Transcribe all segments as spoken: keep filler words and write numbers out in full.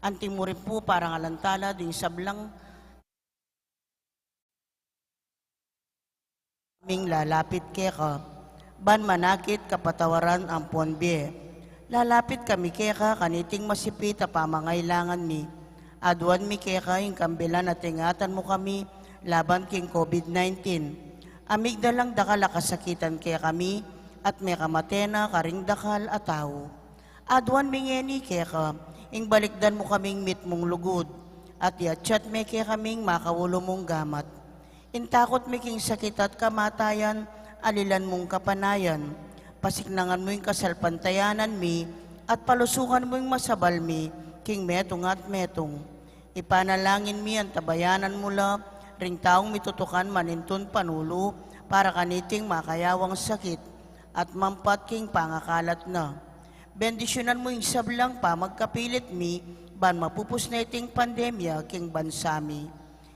Anti mu rin pu parang alantala ding sablang ming lalapit keka, ban manakit kapatawaran ampon bie. Lalapit kami keka kaniting masipit a pamangailangan mi. Aduan mi keka ing kambilan at ingatan mu kami laban king COVID nineteen. A migdalang dakal a kasakitan kekami at mekamate na karing dakal a tau. Aduan mi ngeni keka, ing balikdan mu kaming mitmung lugud, at iatsat me kekaming makaulu mung gamat. Ing takut mi king sakit at kamatayan, alilan mung kapanayan. Pasiknangan mu ing kasalpantayanan mi, at palusukan mu ing masabal mi king metung at metung. Ipanalangin mi antabayanan mu la ring taung mitutukan manintun panulu para kaniting makayawang sakit at mampat king pangakalat na. Bendisyunan mu ing sablang pamagkapilit mi ban mapupus na iting pandemya king bansa mi.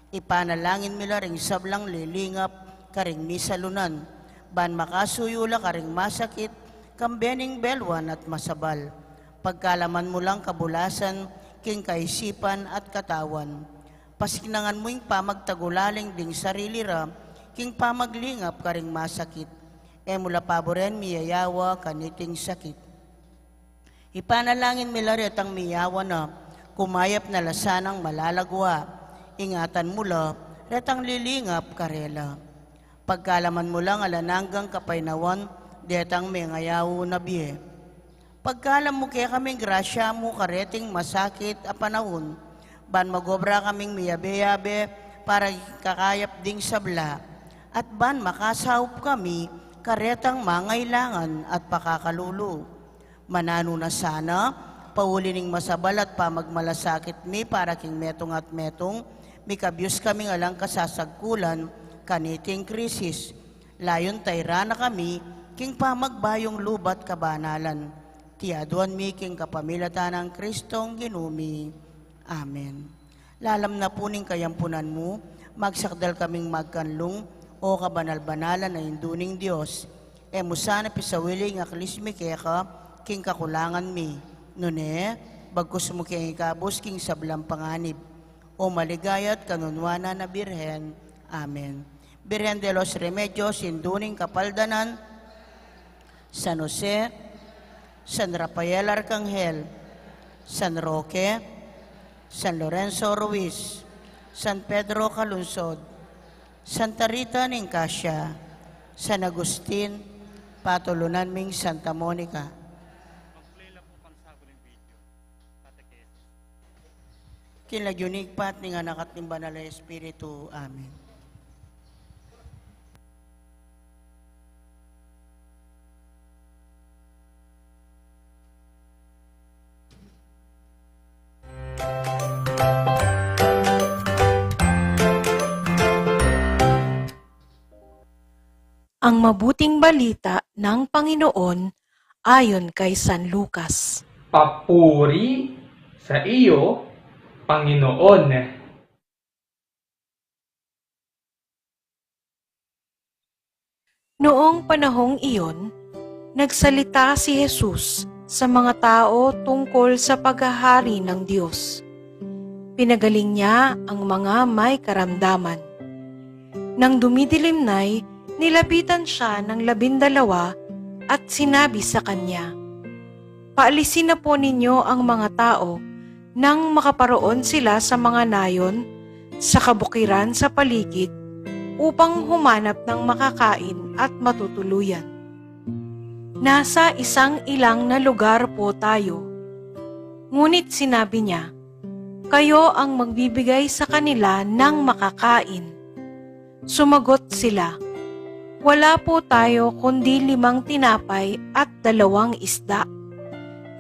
Ipanalangin mi la ring sablang lilingap karing misalunan, ban makasuyu la karing masakit, kambe ning belwan at masabal. Pagkalaman mu lang kabulasan king kaisipan at katawan. Pasiknangan mu ing pamagtagulaling ding sarili ra king pamaglingap karing masakit. E mu la paburen miyayawa kaniting sakit. Ipanalangin mi la retang miyawa na, kumayap na la sanang malalagwa. Ingatan mu la retang lilingap karela. Pagkalaman mu lang alang anggang kapaynawan detang mengayaw na bie. Pagkalam mu kekaming grasya mu kareting masakit a panaun, ban magobra kaming miyabe-yabe para king kakayap ding sabla, at ban makasaup kami karetang mangailangan at pakakalulu. Mananu na sana, pauli ning masabal at pamagmalasakit mi para king metung at metung, mikabyus kaming alang kasasagkulan kaniting krisis. Layun tayran na kami king pamagbayung luba't kabanalan. Iti aduan mi king kapamilatan nang Kristong Ginu mi. Amen. Lalam na pu ning kayampunan mu, magsakdal kaming magkanlung, o kabanal-banalan a Indu ning Dios. E mu sana pisawili ing aklis mi keka king kakulangan mi. Nune, bagkus mu keng ikabus king sablang panganib. O maligaya at kanunuanan a Birhen. Amen. Birhen de los Remedios, Indu ning Kapaldanan, San Jose, San Rafael Arcangel, San Roque, San Lorenzo Ruiz, San Pedro Calungsod, Santa Rita ning Cascia, San Agustin, patulunan ming Santa Monica. King lagyu ning Ibpa, ning Anak, at ning Banal a Espiritu. Amen. Ang mabuting balita ng Panginoon ayon kay San Lucas. Papuri sa iyo, Panginoon. Noong panahong iyon, nagsalita si Jesus sa mga tao tungkol sa paghahari ng Diyos. Pinagaling niya ang mga may karamdaman. Nang dumidilim na'y nilapitan siya ng labindalawa at sinabi sa kanya, "Paalisin na po ninyo ang mga tao nang makaparoon sila sa mga nayon sa kabukiran sa paligid upang humanap ng makakain at matutuluyan. Nasa isang ilang na lugar po tayo." Ngunit sinabi niya, "Kayo ang magbibigay sa kanila ng makakain." Sumagot sila, "Wala po tayo kundi limang tinapay at dalawang isda.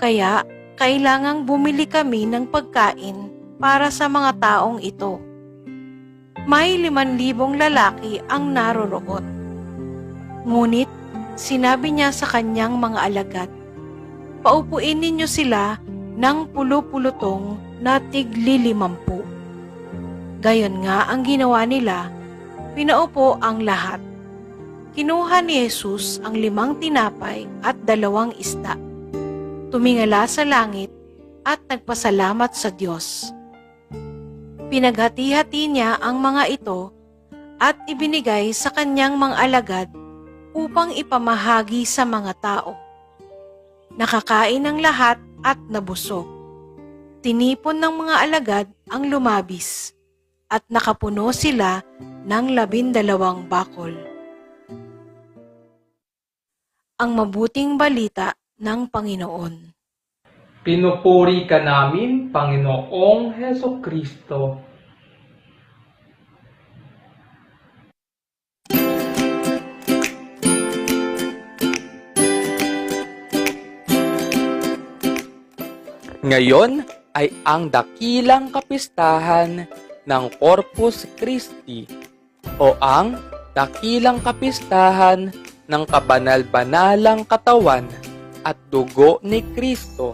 Kaya kailangang bumili kami ng pagkain para sa mga taong ito." May liman libong lalaki ang naroroon. Ngunit sinabi niya sa kanyang mga alagad, "Paupuin ninyo sila ng pulu-pulutong na tiglilimampu." Gayon nga ang ginawa nila, pinaupo ang lahat. Kinuha ni Jesus ang limang tinapay at dalawang isda. Tumingala sa langit, at nagpasalamat sa Dios. Pinaghati-hati niya ang mga ito at ibinigay sa kanyang mga alagad upang ipamahagi sa mga tao. Nakakain ang lahat at nabusog. Tinipon ng mga alagad ang lumabis at nakapuno sila ng labindalawang bakul. Ang mabuting balita ng Panginoon. Pinupuri ka namin, Panginoong Hesukristo. Ngayon ay ang dakilang kapistahan ng Corpus Christi o ang dakilang kapistahan ng kabanal-banalang katawan at dugo ni Kristo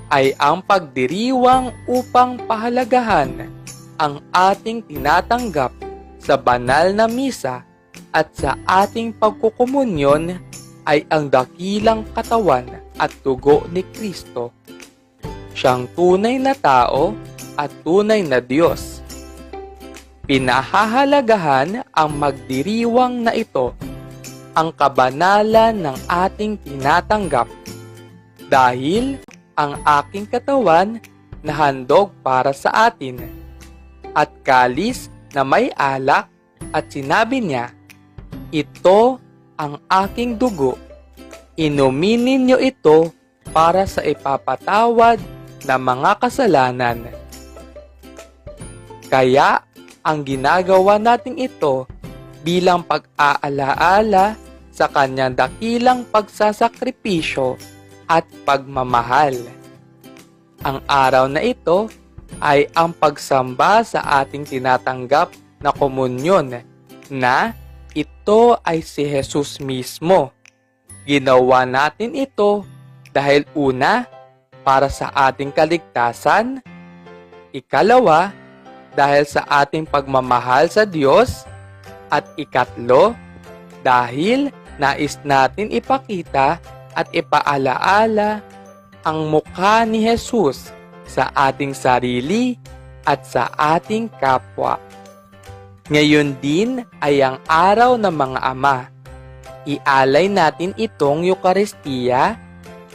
ay ang pagdiriwang upang pahalagahan ang ating tinatanggap sa banal na misa at sa ating pagkukumunyon ay ang dakilang katawan at dugo ni Kristo. Siyang tunay na tao at tunay na Diyos. Pinahahalagahan ang magdiriwang na ito, ang kabanalan ng ating tinatanggap, dahil ang aking katawan na handog para sa atin, at kalis na may alak, at sinabi niya, "Ito ang aking dugo, inumin ninyo ito para sa ipapatawad ng mga kasalanan." Kaya, ang ginagawa nating ito bilang pag-aalaala sa kanyang dakilang pagsasakripisyo at pagmamahal. Ang araw na ito ay ang pagsamba sa ating tinatanggap na komunyon na ito ay si Jesus mismo. Ginawa natin ito dahil una, para sa ating kaligtasan, ikalawa, dahil sa ating pagmamahal sa Diyos, at ikatlo, dahil nais natin ipakita at ipaalaala ang mukha ni Jesus sa ating sarili at sa ating kapwa. Ngayon din ay ang Araw ng mga Ama. Ialay natin itong Eukaristiya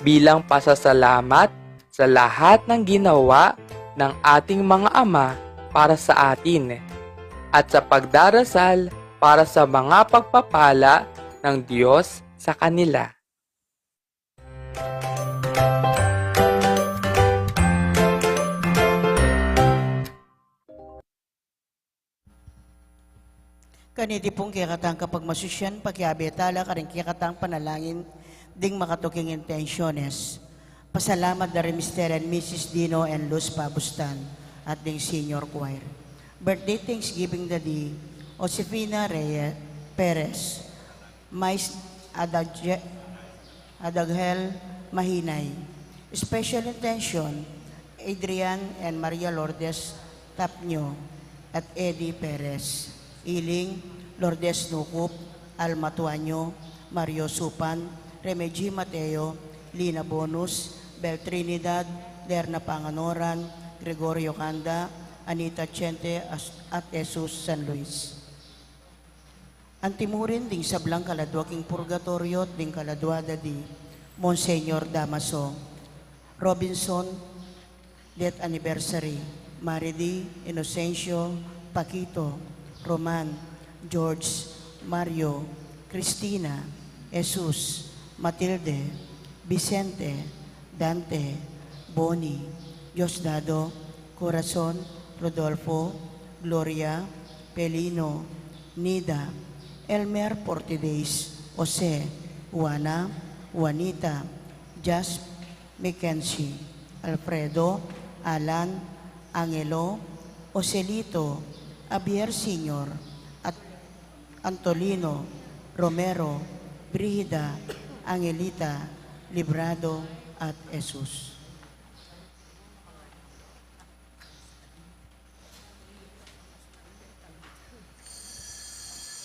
bilang pasasalamat sa lahat ng ginawa ng ating mga ama para sa atin at sa pagdarasal para sa mga pagpapala ng Diyos sa kanila. Kaniti pung kekatang kapagmasusyan, pakiabe tala karing kekatang panalangin ding makatuking intensyones. Pasalamat da ri Mister and Missus Dino and Luz Pabustan at ding Senior Choir. Birthday thanksgiving da di Josefina Reyes Perez, Mais Adagje-, Adaghel Mahinay. Special intention, Adrian and Maria Lourdes Tapnio at Eddie Perez. Iling, Lourdes Nucup, Alma Tuaño, Mario Supan, Remegi Mateo, Lina Bonus, Bel Trinidad, Lerna Panganoran, Gregorio Canda, Anita Chente, As-, at Jesus San Luis. Antimurin ding sablang kaladua king purgatoryo at ding kaladua da di Monseñor Damaso Robinson, death anniversary, Maridi, Inocencio, Paquito, Roman, George, Mario, Cristina, Jesus, Matilde, Vicente, Dante, Boni, Diosdado, Corazon, Rodolfo, Gloria, Pelino, Nida, Elmer Portides, Jose, Juana, Juanita, Jasp, Mackenzie, Alfredo, Alan, Angelo, Joselito, Javier Senior, at Antolino, Romero, Brigida, Angelita, Librado, at Jesus.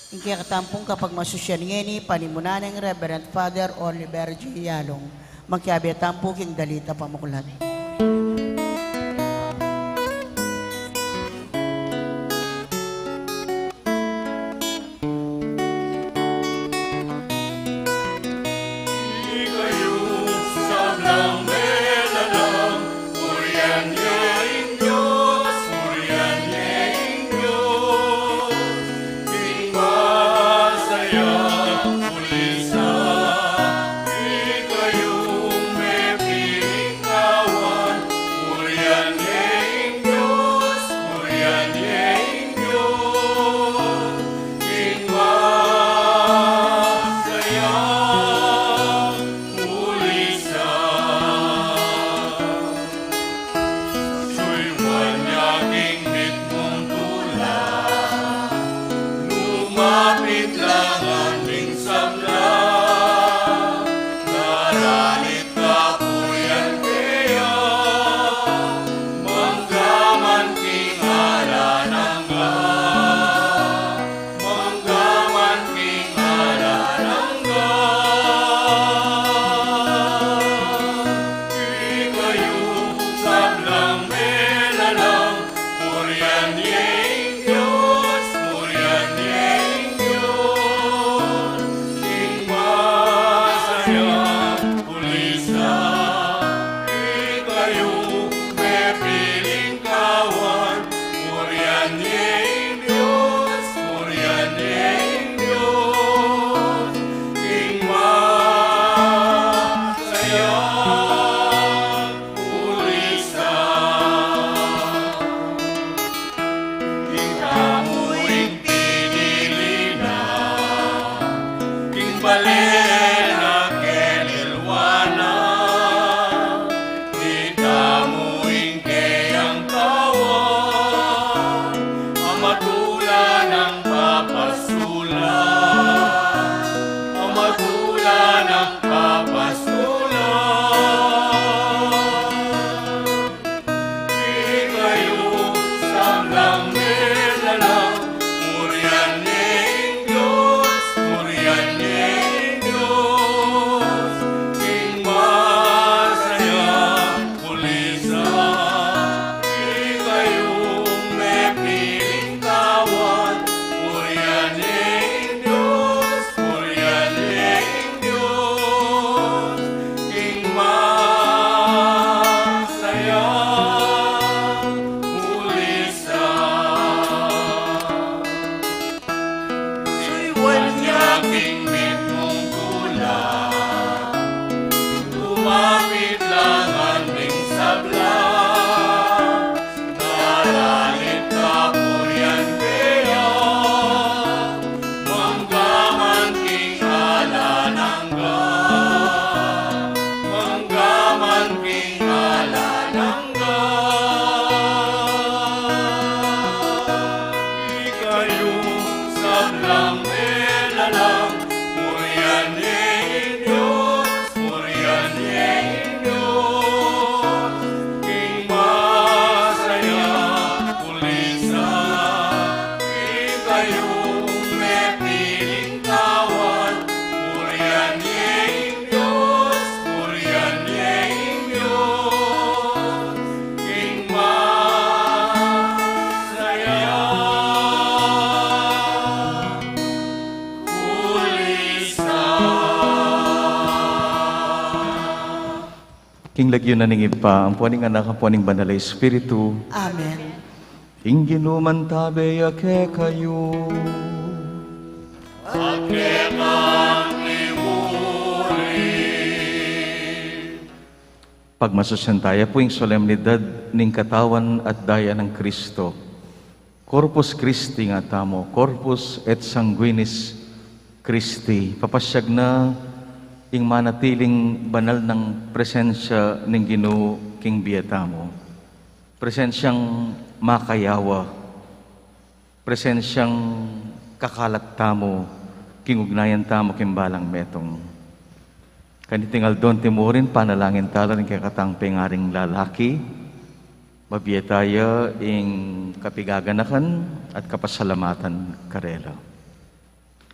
Ing kekatang pung kapagmasusyan ngeni, panimunan neng Reverend Father Oliver G. Yalong. Makiabe tamu pu king dalit a pamuklat. King lagyu na ning Ibpa, ampo ning Anak, ampo ning Banal a Espiritu. Amen. Ing Ginu mantabe ya kekayu. At keka mu rin. Pagmasusyan taya pu ing solemnidad ning katawan at daya nang Kristo. Corpus Christi ngatamu, corpus et sanguinis Christi. Papasyag na ing manatiling banal nang presensya ning Ginu king bie tamu. Presensyang makayawa, presensyang kakalat tamu king ugnayan tamu king balang metung. Kaniting aldo anti murin, panalangin tala ring kekatang pengaring lalaki, mabie taya ing kapigaganakan at kapasalamatan karela.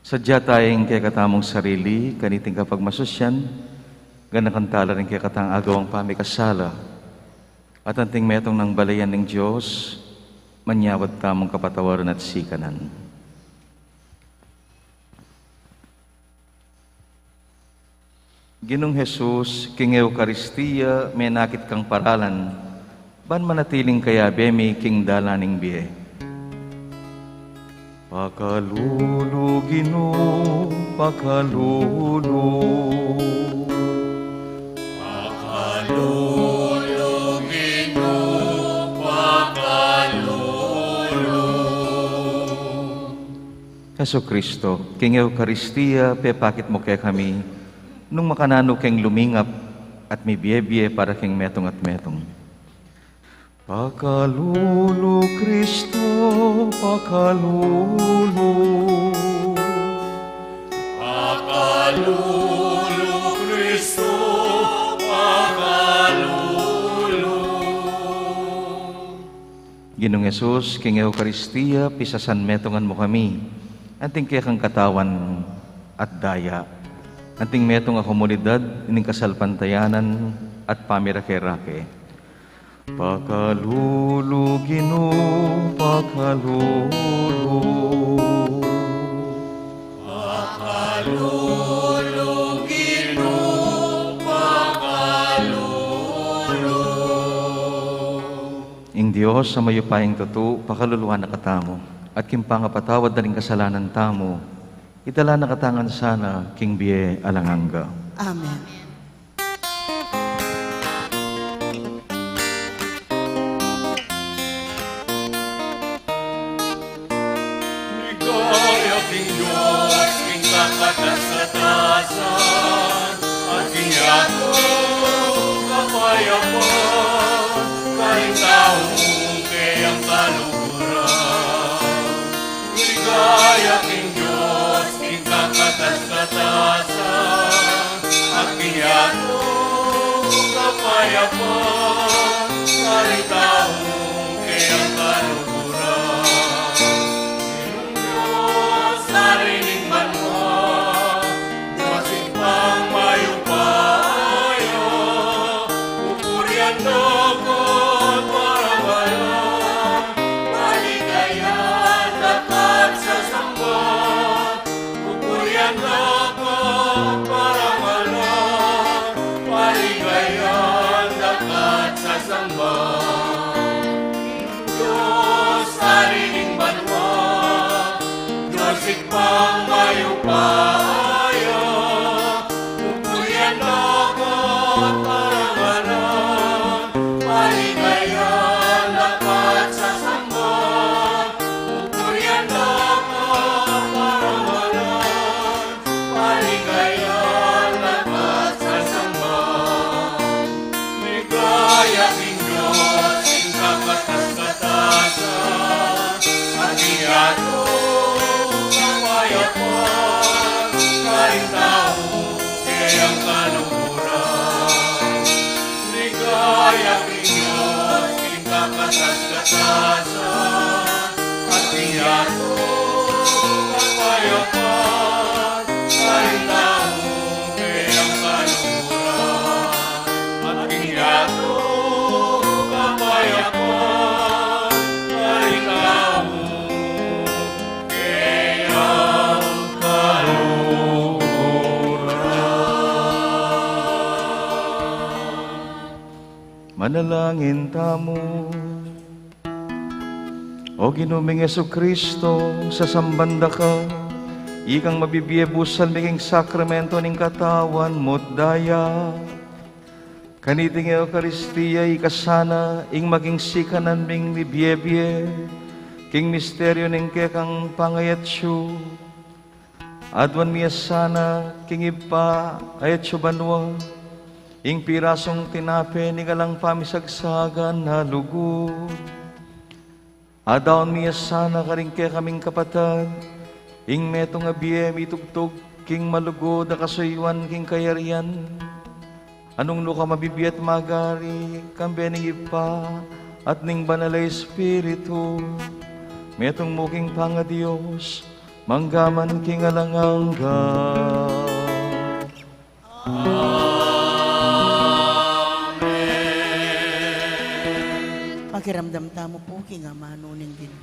Sadya taya ing kekatamung sarili, kaniting kapagmasusyan, ganakan tala ring kekatang agawang pamikasala, at anting metung nang balayan ning Dios, manyawad tamung kapatawaran at sikanan. Ginung Jesus, king Eukaristia menakit kang paralan, ban manatiling kayabe mi king dalan ning bie. Pakalulu, Ginu, pakalulu. Pakalulu, Ginu, pakalulu. Jesucristo, king Eukaristia pepakit mu kekami nung makananu keng lumingap at mibie-bie para king metung at metung. Pakalulu, Kristo, pakalulu. Pakalulu, Kristo, pakalulu. Ginung Jesus, king Eukaristia pisasanmetungan mu kami anting kekang katawan at daya, anting metung a komunidad ning kasalpantayanan at pamirake-rake. Pakalulu, Ginu, pakalulu. Pakalulu, Ginu, pakalulu. Ing Dios a mayupayang tutu pakaluluan na katamu, at king pangapatawad da ring kasalanan tamu, idala na katamu ngan sana king bie alang angga. Amen. Ligaya king Dios king kakatas-katasan, at king yatu kapayapan, karing taung keyang kaluguran. Ligaya king Dios king kakatas-katasan, at king yatu kapayapan, karing taung keyang kaluguran. Ginung Dios, Ari ning banua, Dios Ibpang mayupaya, pupurian da ka at parangalan, paligayan da ka at sasamban. Pupurian da ka at parangalan, paligayan da ka at sasamban. Dios, Ari ning banua, Dios Ibpang mayupaya, pupurian da ka at parangalan, paligayan da ka at sasamban. Pupurian da ka at parangalan, paligayan da ka at sasamban. Ligaya king Dios king kakatas-katasan, at king yatu kapayapan, karing taung keyang kaluguran. Ligaya king Dios king kakatas-katasan, at king yatu kapayapan, karing taung keyang kaluguran. At king yatu kapayapan, karing taung keyang kaluguran. Manalangin tamu. O Ginu ming Jesucristo, sasamban da ka, ikang mabibie busal mi king sakramento ning katawan mu't daya. Kaniting Eukaristia, ika sana ing maging sikanan ming mibiebie king misteryu ning kekang pangayatsu. Aduan mi ya sana king Ibpa a atsu banua ing pirasung tinape ning alang pamisagsagan a lugud. Adaun mi ya sana karing kekaming kapatad ing metung a bie mitugtug king malugud a kasuyuan king kayarian, a nung nukarin mabibie at magari, kambe ning Ibpa at ning Banal a Espiritu, metung mu king pangaDios, mangga man king alang angga. Amen. Pakiramdam tamu pu king amanu ning Ginu.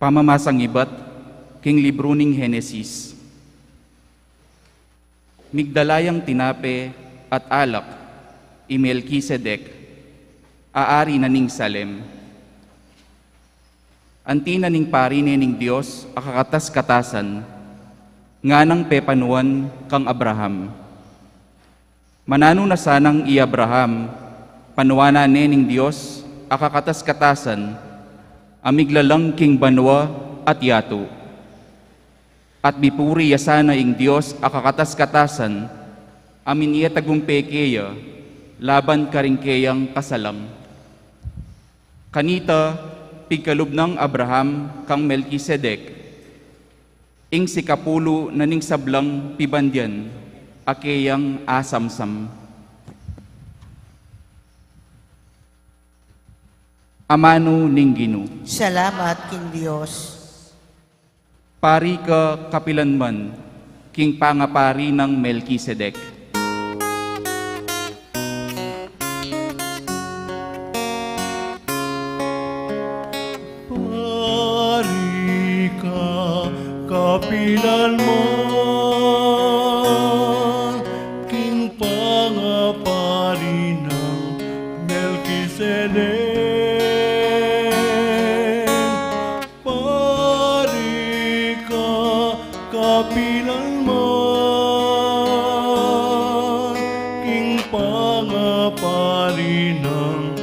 Pamamasang ibat king libru ning Henesis. Migdala yang tinape at alak i Melkisedek, a ari na ning Salem. Anti na ning pari ne ning Dios a kakatas-katasan, nganang pepanuan kang Abraham. Mananu na sanang i Abraham, panuanan ne ning Dios a kakatas-katasan a miglalang king banua at yatu. At mipuri ya sana ing Dios a kakatas-katasan a minie tagumpe keya laban karing keyang kasalang. Kanita, pigkalub nang Abraham kang Melkisedek, ing sikapulu na ning sablang pibandian a keyang asamsam. Amanu ning Ginu. Salamat king Dios. Pari ka kapilanman king pangapari nang Melkisedek. Pari ka kapilanman king pangapari nang Melkisedek. Pari ka kapilanman king pangapari nang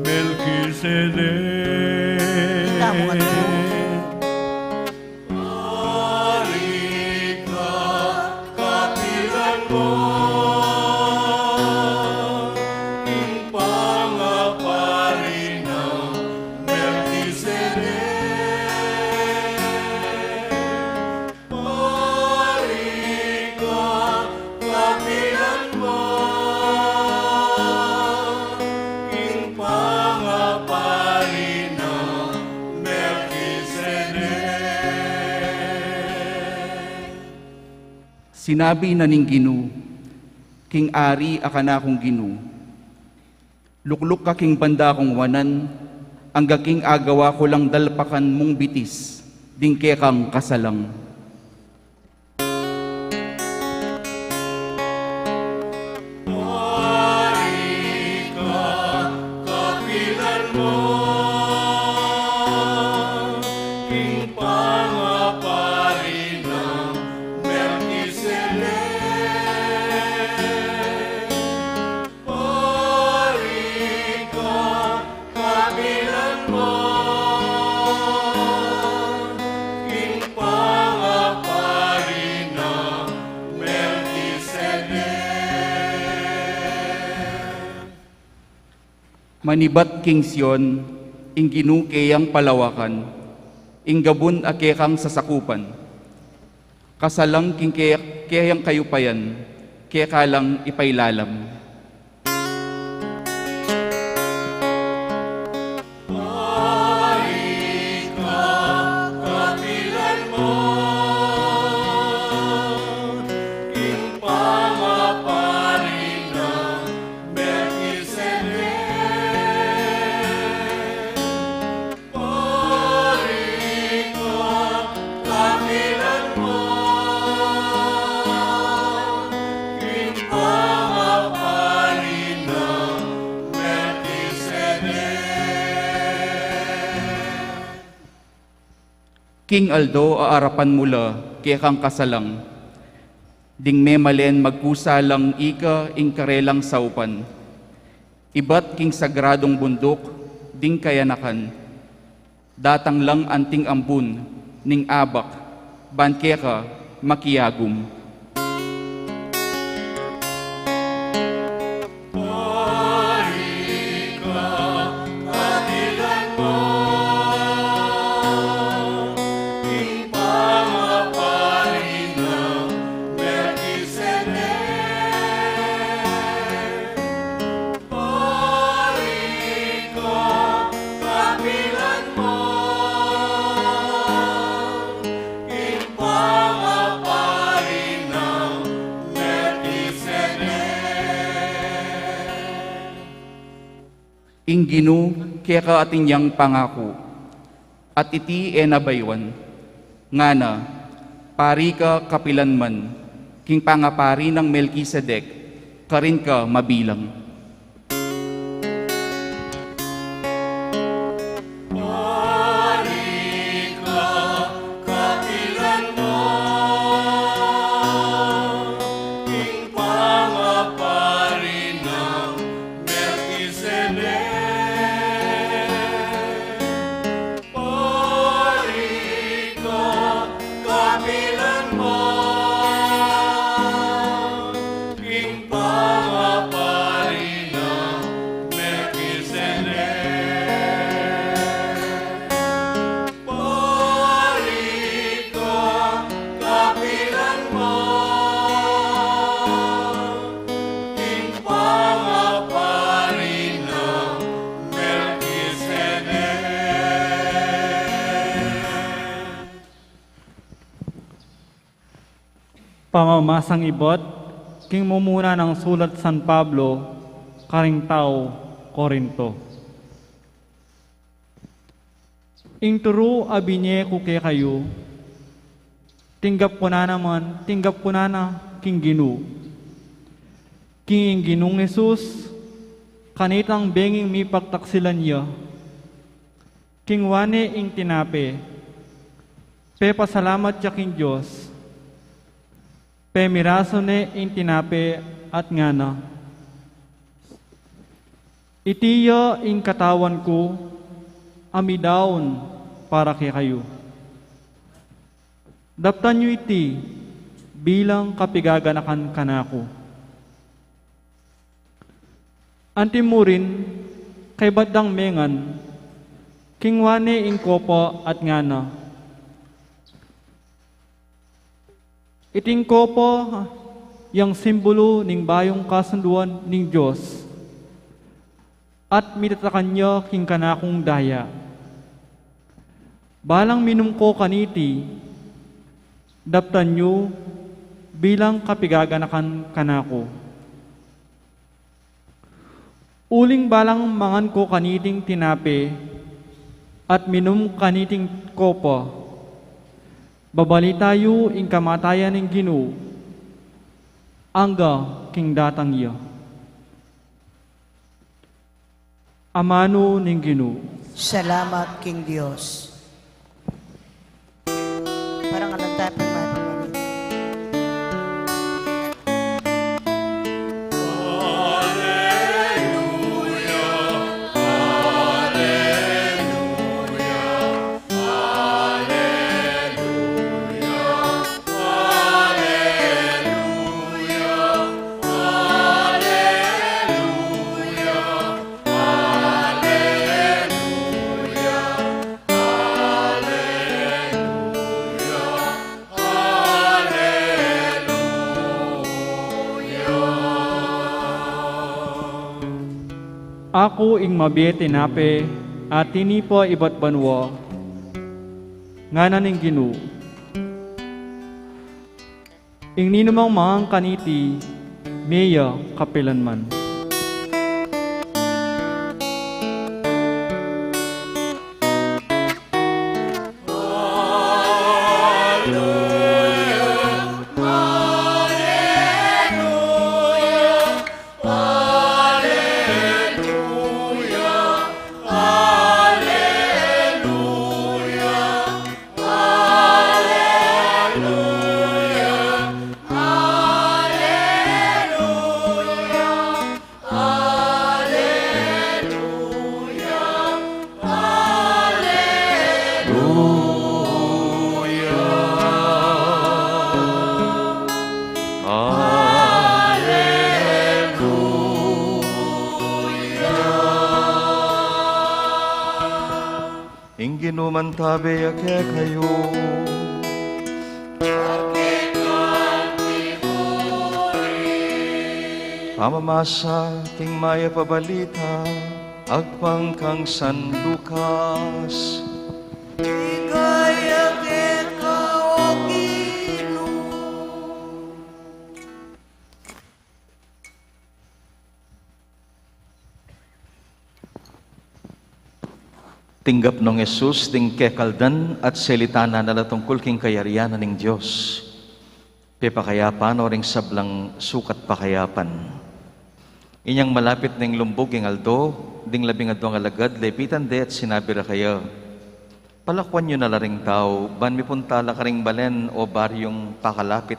Melkisedek. Kita mo nga to. Pari ka kapilanman king pangapari nang Melkisedek. Pari ka kapilanman king pangapari nang Melkisedek. Sinabi na ning Ginu king ari a kanakung Ginu, lukluk ka king banda kung wanan, angga king agawa ku lang dalpakan mung bitis ding kekang kasalang. Manibat king Sion, ing Ginu keyang palawakan, ing gabun a kekang sasakupan. Kasalang king ke-, keyang kayupayan, keka lang ipailalam. Pari ka, kapilan mo, king pangapari nang Melkisedek. King aldo a arapan mu la kekang kasalang, ding memalen magkusa lang ika ing karelang saupan. Ibat king sagradung bunduk ding kayanakan, datang lang anting ambun ning abak, ban keka makiagum. Pari ka, kapilan mo, king pangapari nang Melkisedek. Pari ka, kapilan mo, king pangapari nang Melkisedek. Ing Ginu keka atin yang pangaku, at iti e na bayuan. Ngana, pari ka kapilan man, king pangapari nang Melkisedek, karin ka mabilang. Pari ka kapilan man, king pangapari nang Melkisedek. Pari ka kapilan man, king pangapari nang Melkisedek. Pari ka kapilan man, king pangapari nang Melkisedek. Pamamasang ibat king mumuna nang sulat San Pablo karing tau Corinto. Ing turu a binie ku kekayu, tinggap ku na naman, tinggap ku na na king Ginu. King ing Ginung Jesus, kanitang benging mipagtaksilan ya, kinua ne ing tinape, pepasalamat ya king Dios, pemirasu ne ing tinape at ngana, "Iti ya ing katawan ku a midaun para kekayu. Daptan yu iti bilang kapigaganakan kanaku." Antimurin, kaybat dang mengan, kinua ne ing kopa at ngana, "Iting kopa yang simbulu ning bayung kasunduan ning Dios, at mitatakan ya king kanakung daya. Balang minum ko kaniti, daptan yu bilang kapigaganakan kanaku. Uling balang mangan ko kaniting tinape at minum kaniting kopa, babalita yu ing kamatayan ning Ginu angga king datang ya." Amanu ning Ginu. Salamat king Dios. Parang alam tayo pag may pamamit. Aku ing mabie tinape a tinipa ibat banua, ngana ning Ginu. Ing ninumang mangan kaniti, mie ya kapilanman. Ing Ginu mantabe ya kekayu. Pamamasa king Mayap a Balita agpang kang San Lucas. Ligaya keka, O Ginu. Tinggap nong Jesus ding kekaldan at selita na la tungkul king kayarian na ning Dios. Pepakayapan no ring sablang sukat pakayapan. Inyang malapit neng lumbug ing aldo, ding labing aduang alagad lepitan de at sinabi ra keya, "Palakuan yu na la ring tau, ban mipunta la karing balen o baryung pakalapit,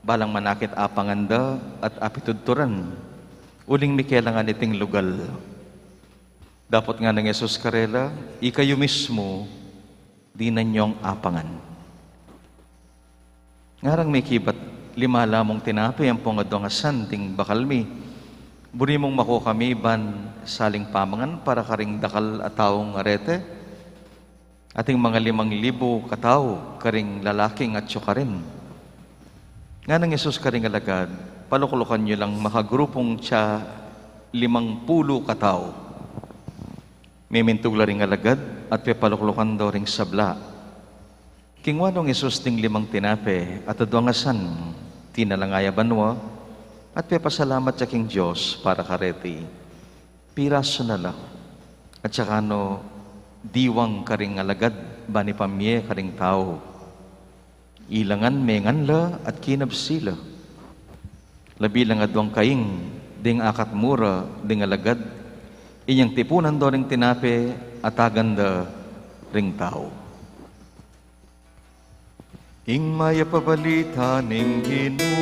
balang manakit apangan da at apitudturan, uling mikelangan iting lugal." Dapot ngana nang Jesus karela, "Ikayu mismu, dinan yong apangan." Ngarang mekibat, "Lima la mung tinape ampong aduang asan ding bakal mi. Buri mung makua kami ban saling pamangan para karing dakal a taung arete?" Ating mga limang libu katau karing lalaking atyu karin. Ngana nang Jesus karing alagad, "Paluklukan yu lang makagrupung atsa limang pulu katau." Mimintug la ring alagad at pepaluklukan do ring sabla. Kingua nong Jesus ding limang tinape at aduang asan, tinalangaya banua, at pepasalamat ya king Dios para kareti. Pirasu na la, at saka no diwang karing alagad ban ipamie karing tau. Ilangan mengan la at kinabsi la. Labi lang aduang kaing ding akatmu ra ding alagad, inyang tipunan do ring tinape at agan da ring tau. Ing Mayap a Balita ning Ginu.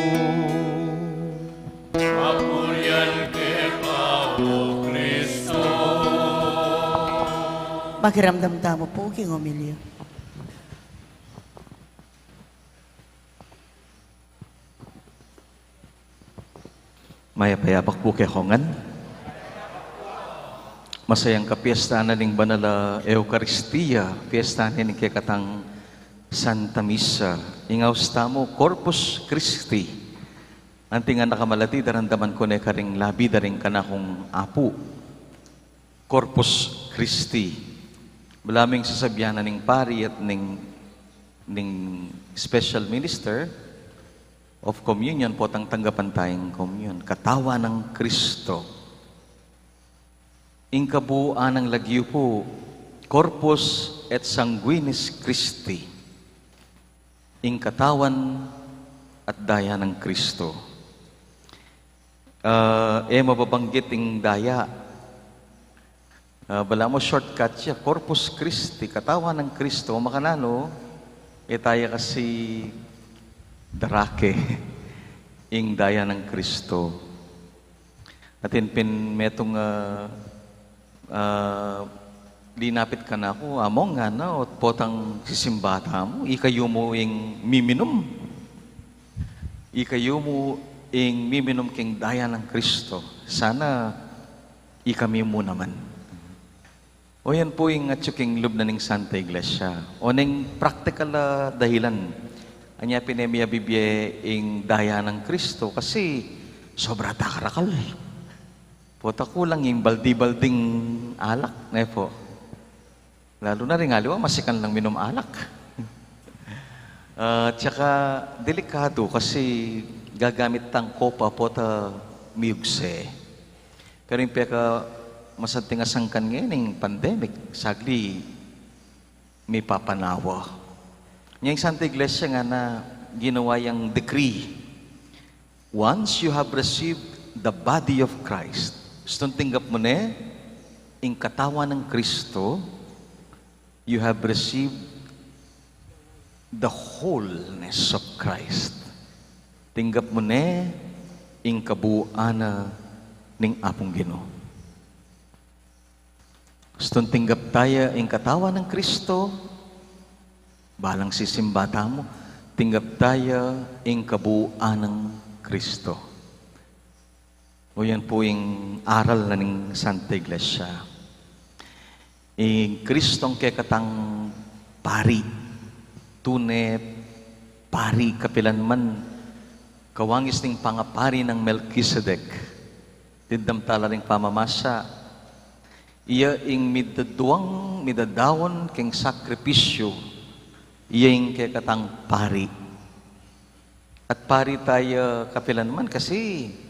Papurian keka, O Kristo. Makiramdam tamu pu king omilya. Mayap a yabak pu kekongan. Masayang kapiesta na ning banal a Eukaristia, piesta na ning kekatang Santa Misa. Ing aus tamu, Corpus Christi. Anti ngan nakamalati, daramdaman ku ne karing labi da ring kanakung apu. Corpus Christi. Balamu ing sasabian na ning pari at ning, ning special minister of communion, potang tanggapan tayang communion. Katawan nang Kristo. Ing kabuuan nang lagyu pu, Corpus et Sanguinis Christi. Ing katawan at daya nang Kristo. Ah, e mababanggit ing daya. Ah, balamu shortcut ya, Corpus Christi, katawan nang Kristo, makananu, e taya kasi darake ing daya nang Kristo. Atin pin metung, ah, ah, linapit kanaku, "Among," ngana, "o potang sisimba tamu, ikayu mu ing miminum. Ikayu mu ing miminum king daya nang Kristo. Sana ikami mu naman." O yan pu ing atyu king lub na ning Santa Iglesia. O neng praktikal a dahilan, anya pin e mi abibie ing daya nang Kristo kasi sobra ta karakal. Pota kulang ing baldi-balding alak, ne po? Lalu na ring aliwa, masikan lang minum alak. Ah, tsaka delikadu kasi gagamit tang kopa pota miyugse. Pero ing peka masanting a sangkan ngeni ning pandemic, sagli mipapanawa. Nya ing Santa Iglesia ngana ginawa yang decree. Once you have received the body of Christ, istung tinggap mu ne ing katawan nang Kristo, you have received the wholeness of Christ. Tinggap mu ne ing kabuuan na ning Apung Ginu. Istung tinggap taya ing katawan nang Kristo, balang sisimba tamu, tinggap taya ing kabuuan nang Kristo. O yan pu ing aral na ning Santa Iglesia. Ing Kristong kekatang pari, tune pari kapilanman, kawangis ning pangapari nang Melkisedek. Dimdam tala ring pamamasa, iya ing midaduang, midadaun king sakripisyu, iya ing kekatang pari. At pari taya kapilanman kasi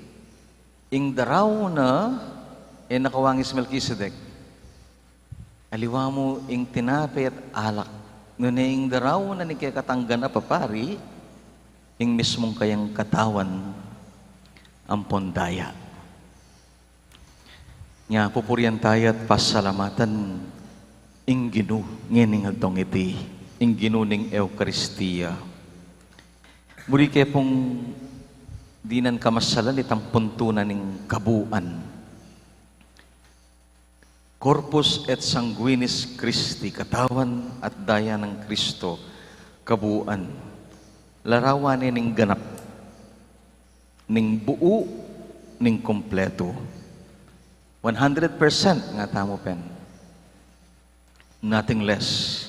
ing daraun na, e na kawangis Melkisedek. Aliwa mu ing tinape at alak. Nune ing daraun na ning kekatang ganap a pari, ing mismung kayang katawan ampon daya. Nya pupurian taya at pasalamatan ing Ginu ngening aldong iti, ing Ginu ning Eukaristia. Buri ke pung dinan kamasalan itang puntunan ning kabuuan. Corpus et sanguinis Christi, katawan at daya nang Kristo, kabuuan. Larawan ne ning ganap, ning buu, ning kumpletu. One hundred percent nga tamu pen. Nothing less.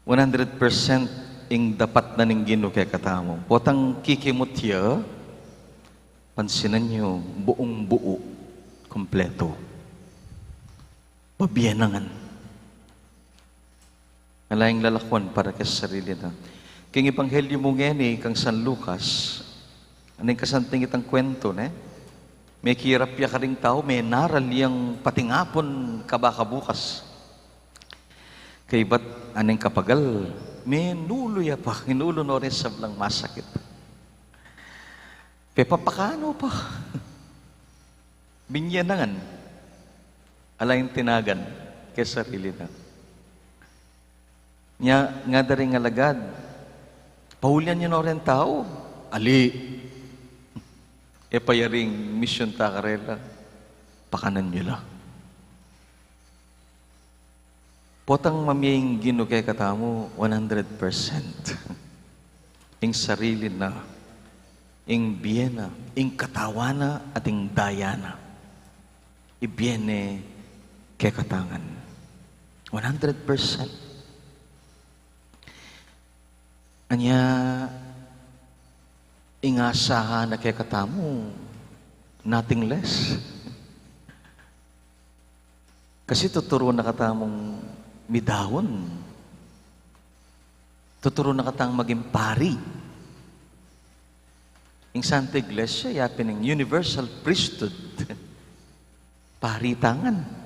One hundred percent ing dapat na ning Ginu kekatamu. Potang kikimut ya, pansinan yu, buung-buu, kumpletu. Pabie na ngan. Ala yang lalakwan para keng sarili na. King Ebanghelyo mu ngeni kang San Lucas, aning kasanting itang kwentu, ne? Mekirap ya karing tau, menaral yang patingapun kabaka bukas. Kaybat aning kapagal, menulu ya pa, inulu no rin sablang masakit. Pepapakanu pa. Binye na ngan. Ala yang tinagan keng sarili na. Nya, ngana da ring alagad, paulyan yu no ring tau? Ali. E pa ya ring misyun ta karela, pakanan yu la. Potang mamie ing Ginu kekatamu, one hundred percent. Ing sarili na, ing bie na, ing katawan na, at ing daya na. Ibie ne kekatamu ngan. One hundred percent. Anya, ing asahan na kekatamu, nothing less. Kasi tuturu na katamung midaun. Tuturu na katang maging pari. Ing Santa Iglesia, yapin ing universal priesthood. Pari ta ngan.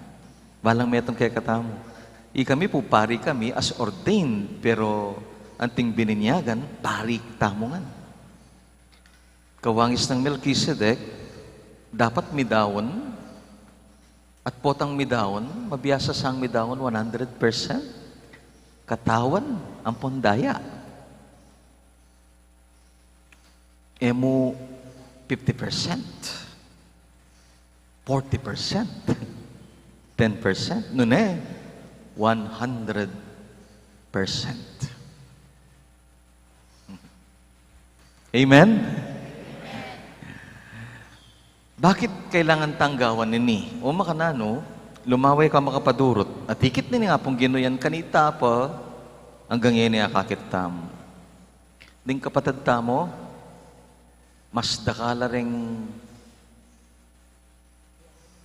Balang metung kekatamu. Ikami pu pari kami as ordained, pero anting bininyagan, pari tamu ngan. Kawangis nang Melkisedek, dapat midaun, at potang midaun, mabiasa sang midaun one hundred percent, katawan ampon daya. E mu fifty percent, forty percent, ten percent, nune, one hundred percent. Amen? Bakit kailangan tang gawan ini? O makananu, lumaway ka makapadurut. At ikit nini nga pung ginuyan kanita pa, anggang ini akakit tamu. Ding kapatad tamu, mas dakal la ring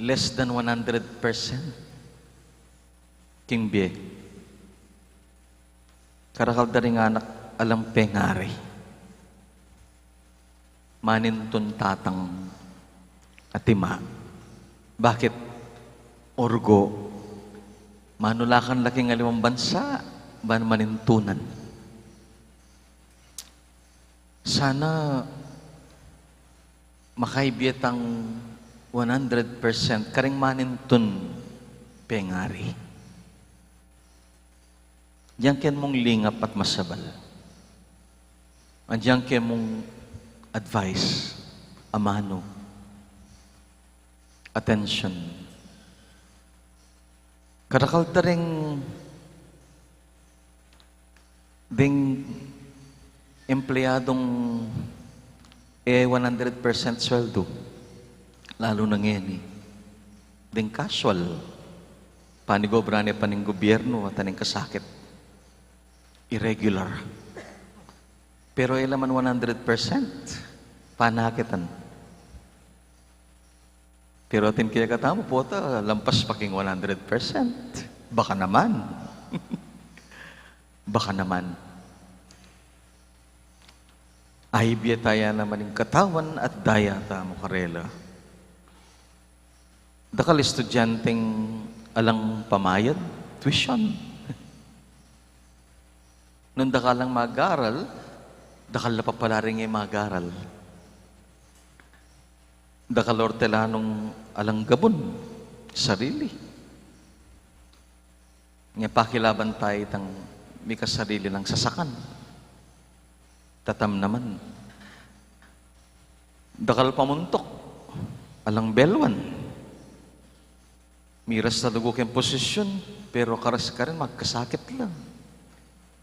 less than one hundred percent king bie. Karakal da ring anak alang pengari. Manintun tatang at ima. Bakit? Orgo. Manulakan la king aliwang bansa, ban manintunan. Sana makaibie tang one hundred percent karing manintun pengari. Diyan keng mung lingap at masabal. Andiyan keng mung advice, amanu, attention. Karakal da ring ding empleyadung e one hundred percent sweldo, lalu na ngeni. Ding casual, panigobra ne pa ning gobyernu at aning kasakit. Irregular. Pero e la man one hundred percent panakitan. Pero atin kekatamu, pota, lampas pa king one hundred percent. Baka naman. Baka naman. Ay, bie taya naman ing katawan at daya tamu karela. Dakal estudyanteng alang pamayad, tuition. Nung dakal lang mag-aral, dakal la pa pala ring e mag-aral. Dakal ortelanung alang gabun, sarili. Nya pakilaban tayu itang mikasarili lang sasakan. Tatam naman. Dakal pamuntuk, alang belwan. Miras na dugu keng posisyun, pero karas karin magkasakit la.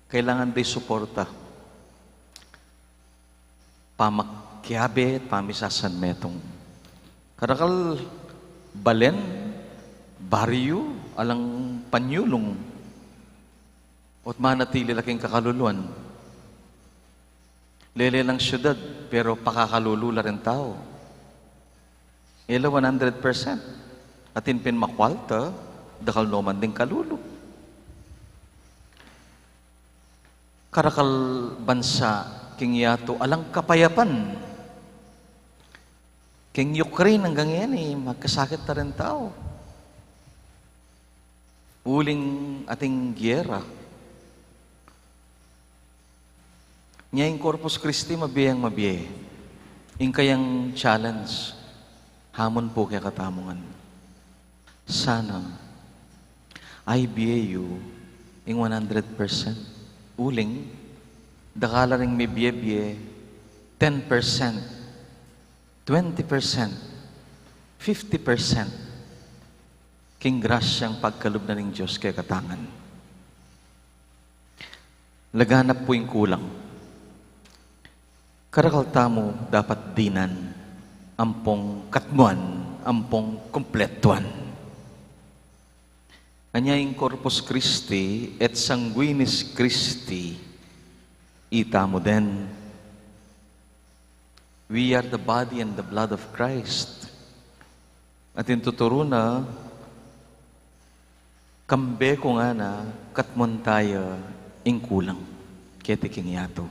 Kailangan da ing suporta. Pamakiabe, pamisasanmetung. Karakal balen, baryu, alang panyulung. O't manatili la king kakaluluan. Lele lang syudad, pero pakakalulu la ring tau. E la one hundred percent. Atin pin makwalta, dakal no man ding kalulu. Karakal bansa king yatu alang kapayapan. King Ukraine anggang ngeni, magkasakit la ring tau. Uling ating giyera. Nya ing Corpus Christi mabie yang mabie. Ing kayang challenge, hamon pu kekatamu ngan. Sana, ay bie yu ing one hundred percent. Uling, dakal la ring mibie-bie ten percent, twenty percent, fifty percent. King grasyang pagkalub na ning Dios kekatang ngan. Laganap pu ing kulang. Karakal tamu dapat dinan, ampong katmuan, ampong kumpletuan. Anya ing Corpus Christi et Sanguinis Christi, itamu den. We are the body and the blood of Christ. At ing tuturu na, kambe ku ngana, katmuan taya ing kulang keti king yatu.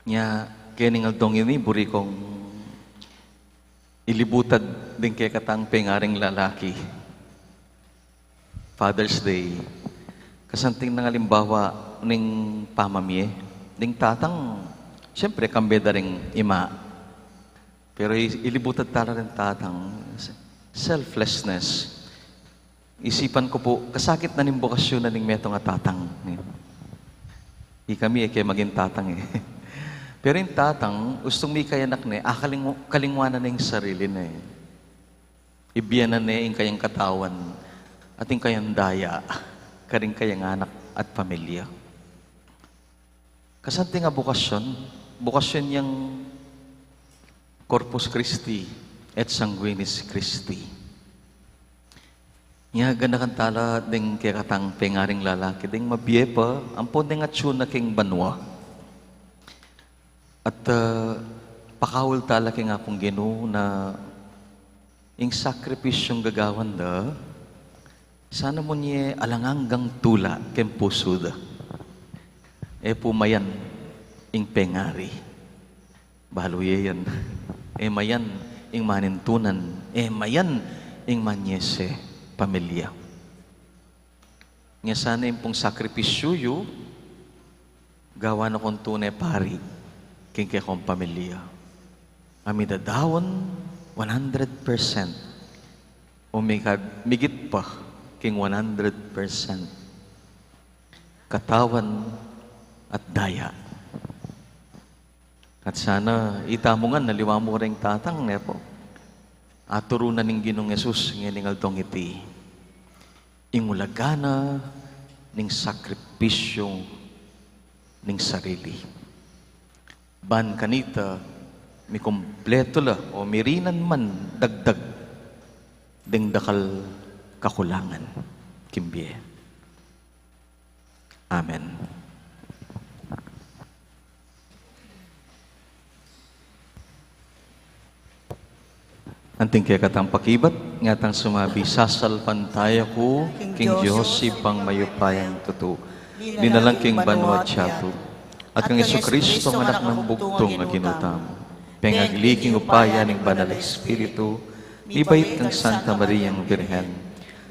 Nya, keni ngan dong ini, buri kong ilibutad ding kekatang pengaring lalaki. Father's Day. Kasanting nang alimbawa ning pamamie, ding tatang, siyempre, kambe da ring ima. Pero i-, ilibutad tala ring tatang, selflessness. Isipan ku pu, kasakit na ning bokasyun na ning metung a tatang. Ikami e ke maging tatang e. Pero ing tatang, ustung mikayanak ne, akalingwa-, kalingwanan ne ing sarili ne. Ibie na ne ing kayang katawan at ing kayang daya karing kayang anak at pamilya. Kasanting a bokasyun, bokasyun yang Corpus Christi et Sanguinis Christi. Nya ganakan tala ding kekatang pengaring lalaki, ding mabie pa, ampon ding atsu na king banua. At, ah, pakaul tala king Apung Ginu na Ing sakripisyung gagawan da, sana munye alang anggang tula keng pusu da. E pu mayan ing pengari. Balu ye yan. E mayan ing manintunan. E mayan ing manyese pamilya. Nya sana ing pung sakripisyu yu, gawa na kung tune pari king kekong pamilya. Ami dadaun one hundred percent. O migit, migit pa king one hundred percent. Katawan at daya. At sana itamu ngan aliwa mu ring tatang, ne pu? Aturu na ning Ginung Jesus ngening aldong iti ing ulaga na ning sakripisyu ning sarili. Ban kanita, mikumpletu la o mirinan man dagdag ding dakal kakulangan king bie. Amen. Anting kekatang pakibat, ngatang sumabi, sasalpantaya ku king Dios Ibpang mayupayang tutu, linalang king banua at yatu, at kang Jesucristo, anak nang bugtung a Ginu tamu, pengagli king upaya ning Banal a Espiritu, mibait kang Santa Mariang Birhen,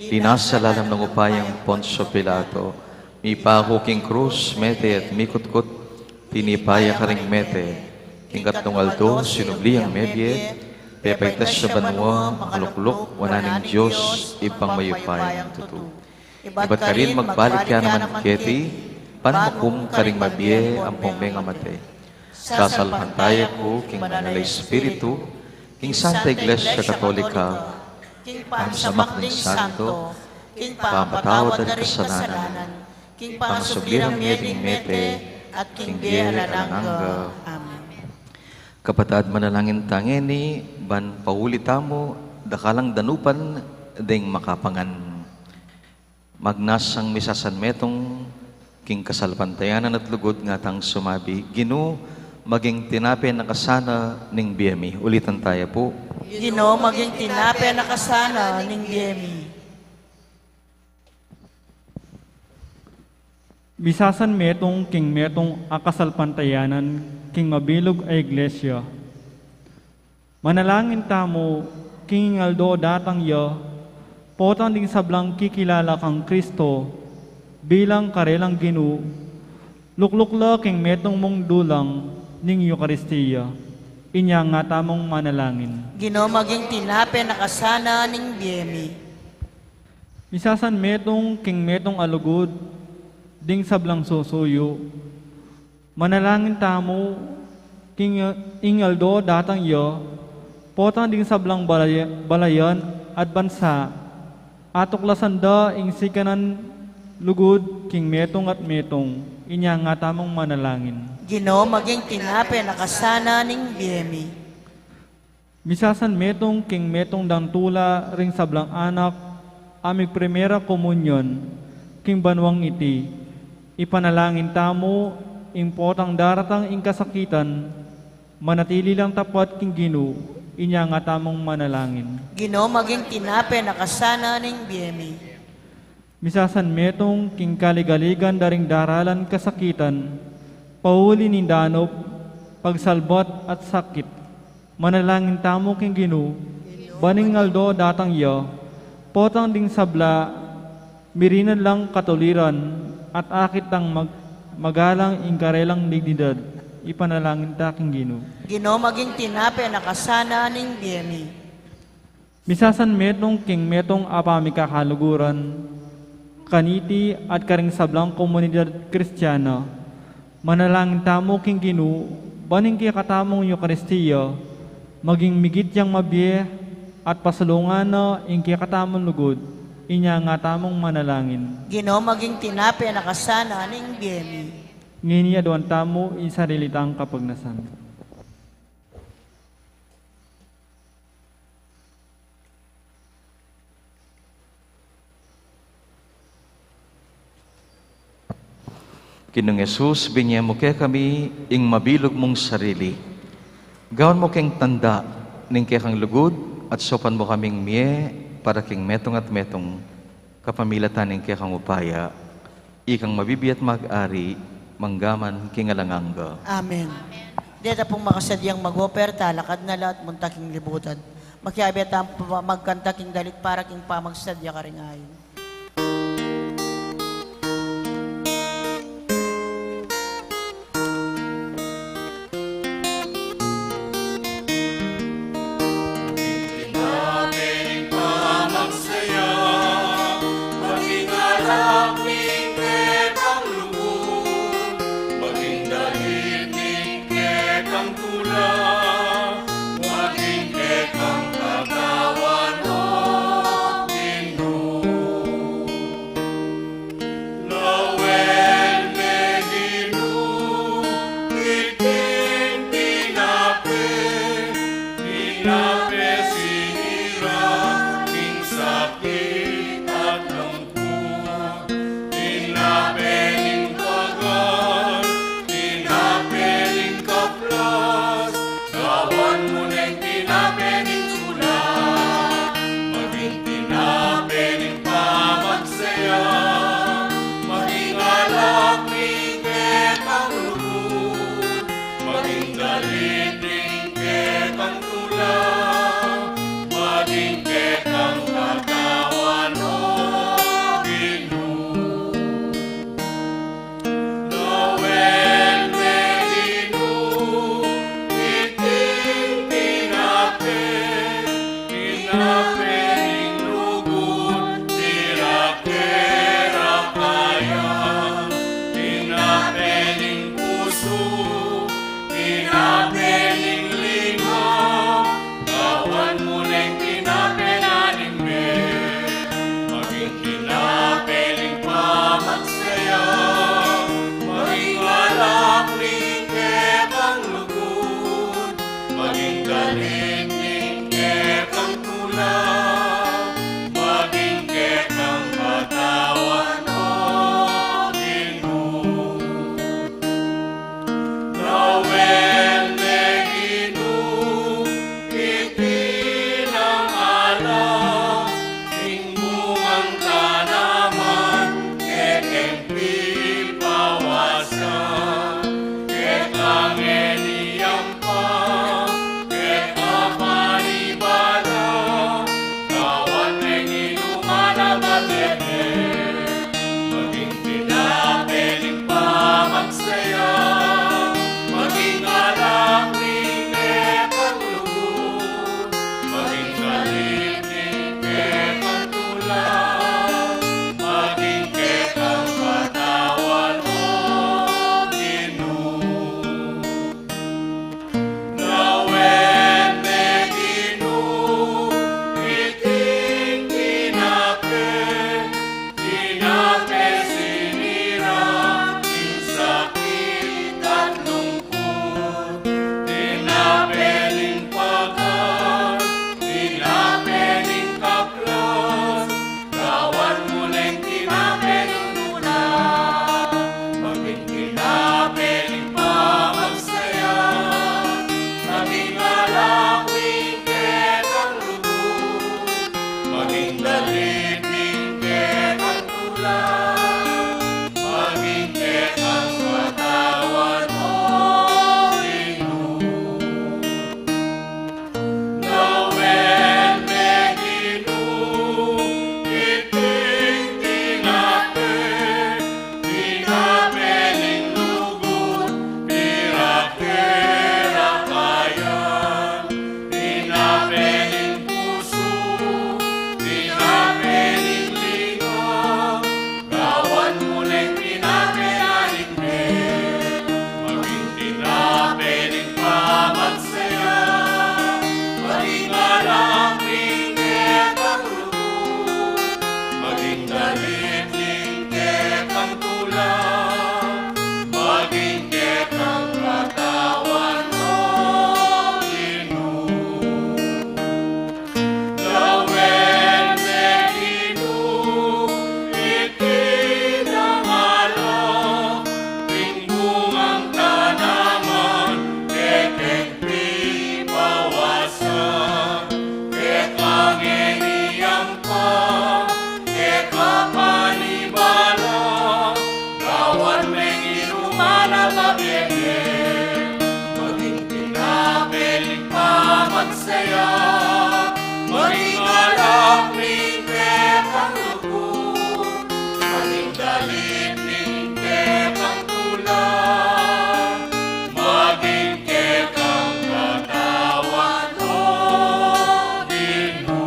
linasa lalam ning upayang Poncio Pilato, mipaku king krus, mete at mikutkut, tinipa ya karing mete, king katlung aldo sinubli yang mebie, pepaitas ya banua, makalukluk wanan ning Dios Ibpang mayupayang tutu. Ibat karin magbalik ya naman keti, ban makum karing mabie ampong mengamate. Sasalpantaya ku king Banal a Espiritu, king Santa Iglesia Katolika, king pamisamak ding santo, king pampatawad da ring kasalanan, king pangasubli rang mie ding mete, at king bie alang angga. Amen. Kapatad, manalangin ta ngeni ban pauli tamu dakalang danupan ding makapangan. Magnasang misasanmetung king kasalpantayanan at lugud, ngatang sumabi, Ginu, maging tinape na ka sana ning bie mi. Ulitan taya pu. Ginu, maging tinape na ka sana ning bie mi. Misasanmetung king metung a kasalpantayanan king mabilug a Iglesia. Manalangin tamu king aldo datang ya, potang ding sablang kikilala kang Kristo bilang karelang Ginu, lukluk la king metung mung dulang ning Eukaristia. Inya nga tamung manalangin. Ginu, maging tinape na ka sana ning bie mi. Misasanmetung king metung a lugud ding sablang susuyu. Manalangin tamu king ing aldo datang ya, potang ding sablang balay-, balayan at bansa, atuklasan da ing sikanan lugud king metung at metung. Inya nga tamung manalangin. Ginu, maging tinape na ka sana ning bie mi. Misasanmetung king metung dang tula ring sablang anak a migprimera komunyon king banuang iti. Ipanalangin tamu ing potang daratang ing kasakitan, manatili lang tapat king Ginu. Inya nga tamung manalangin. Ginu, maging tinape na ka sana ning bie mi. Misasanmetung king kaligaligan da ring daralan kasakitan, pauli ning danup, pagsalbat at sakit. Manalangin tamu king Ginu, ban ing aldo datang ya, potang ding sabla, mirinan lang katuliran, at akit dang mag-, magalang ing karelang dignidad. Ipanalangin ta king Ginu. Ginu, maging tinape na ka sana ning bie mi. Misasanmetung king metung a pamikakaluguran kaniti at karing sablang komunidad Kristiana. Manalangin tamu king Ginu, ban ing kekatamung Eukaristia maging migit yang mabie at pasalungan na ing kekatamung lugud. Inya nga tamung manalangin. Ginu, maging tinape na ka sana ning bie mi. Ngeni aduan tamu ing sarili tang kapagnasan. Ginung Jesus, binye mu kekami ing mabilug mung sarili. Gawan mu keng tanda ning kekang lugud, At saupan mu kaming mie para king metung at metung, kapamilatan ning kekang upaya, ikang mabibie at mag-ari, mangga man king alang angga. Amen. Deta pung makasadyang mag-operta, lakad na la at munta king libutan. Makiabe tang pa-, magkanta king dalit para king pamagsadya karing ain. Maging alak ning kekang lugud, maging dalit ning kekang tula, maging kekang katawan, O Ginu. Lawen me Ginu, iting tinape, tinape sing ira king sakit at lungkut, tinape ning pagal, tinape ning kaplas, gawan mu neng tinape ning tula, maging tinape ning pamagsaya, maging alak ning kekang lugud, maging dalit ning kekang tula, maging kekang katawan, O Ginu. Lawen me Ginu, iting tinape, tinape ning lugud, tinape ra kaya, tinape ning pusu, tinape ning lima, gawan mu neng tinape na ning me, maging tinape ning pamagsaya, maging alak ning kekang lugud, maging dalit ning kekang tula, maging kekang katawan, O Ginu. Lawen Saya, maging alam ning kekang lugud, maging dalit ning kekang tula, maging kekang katawan, O Ginu.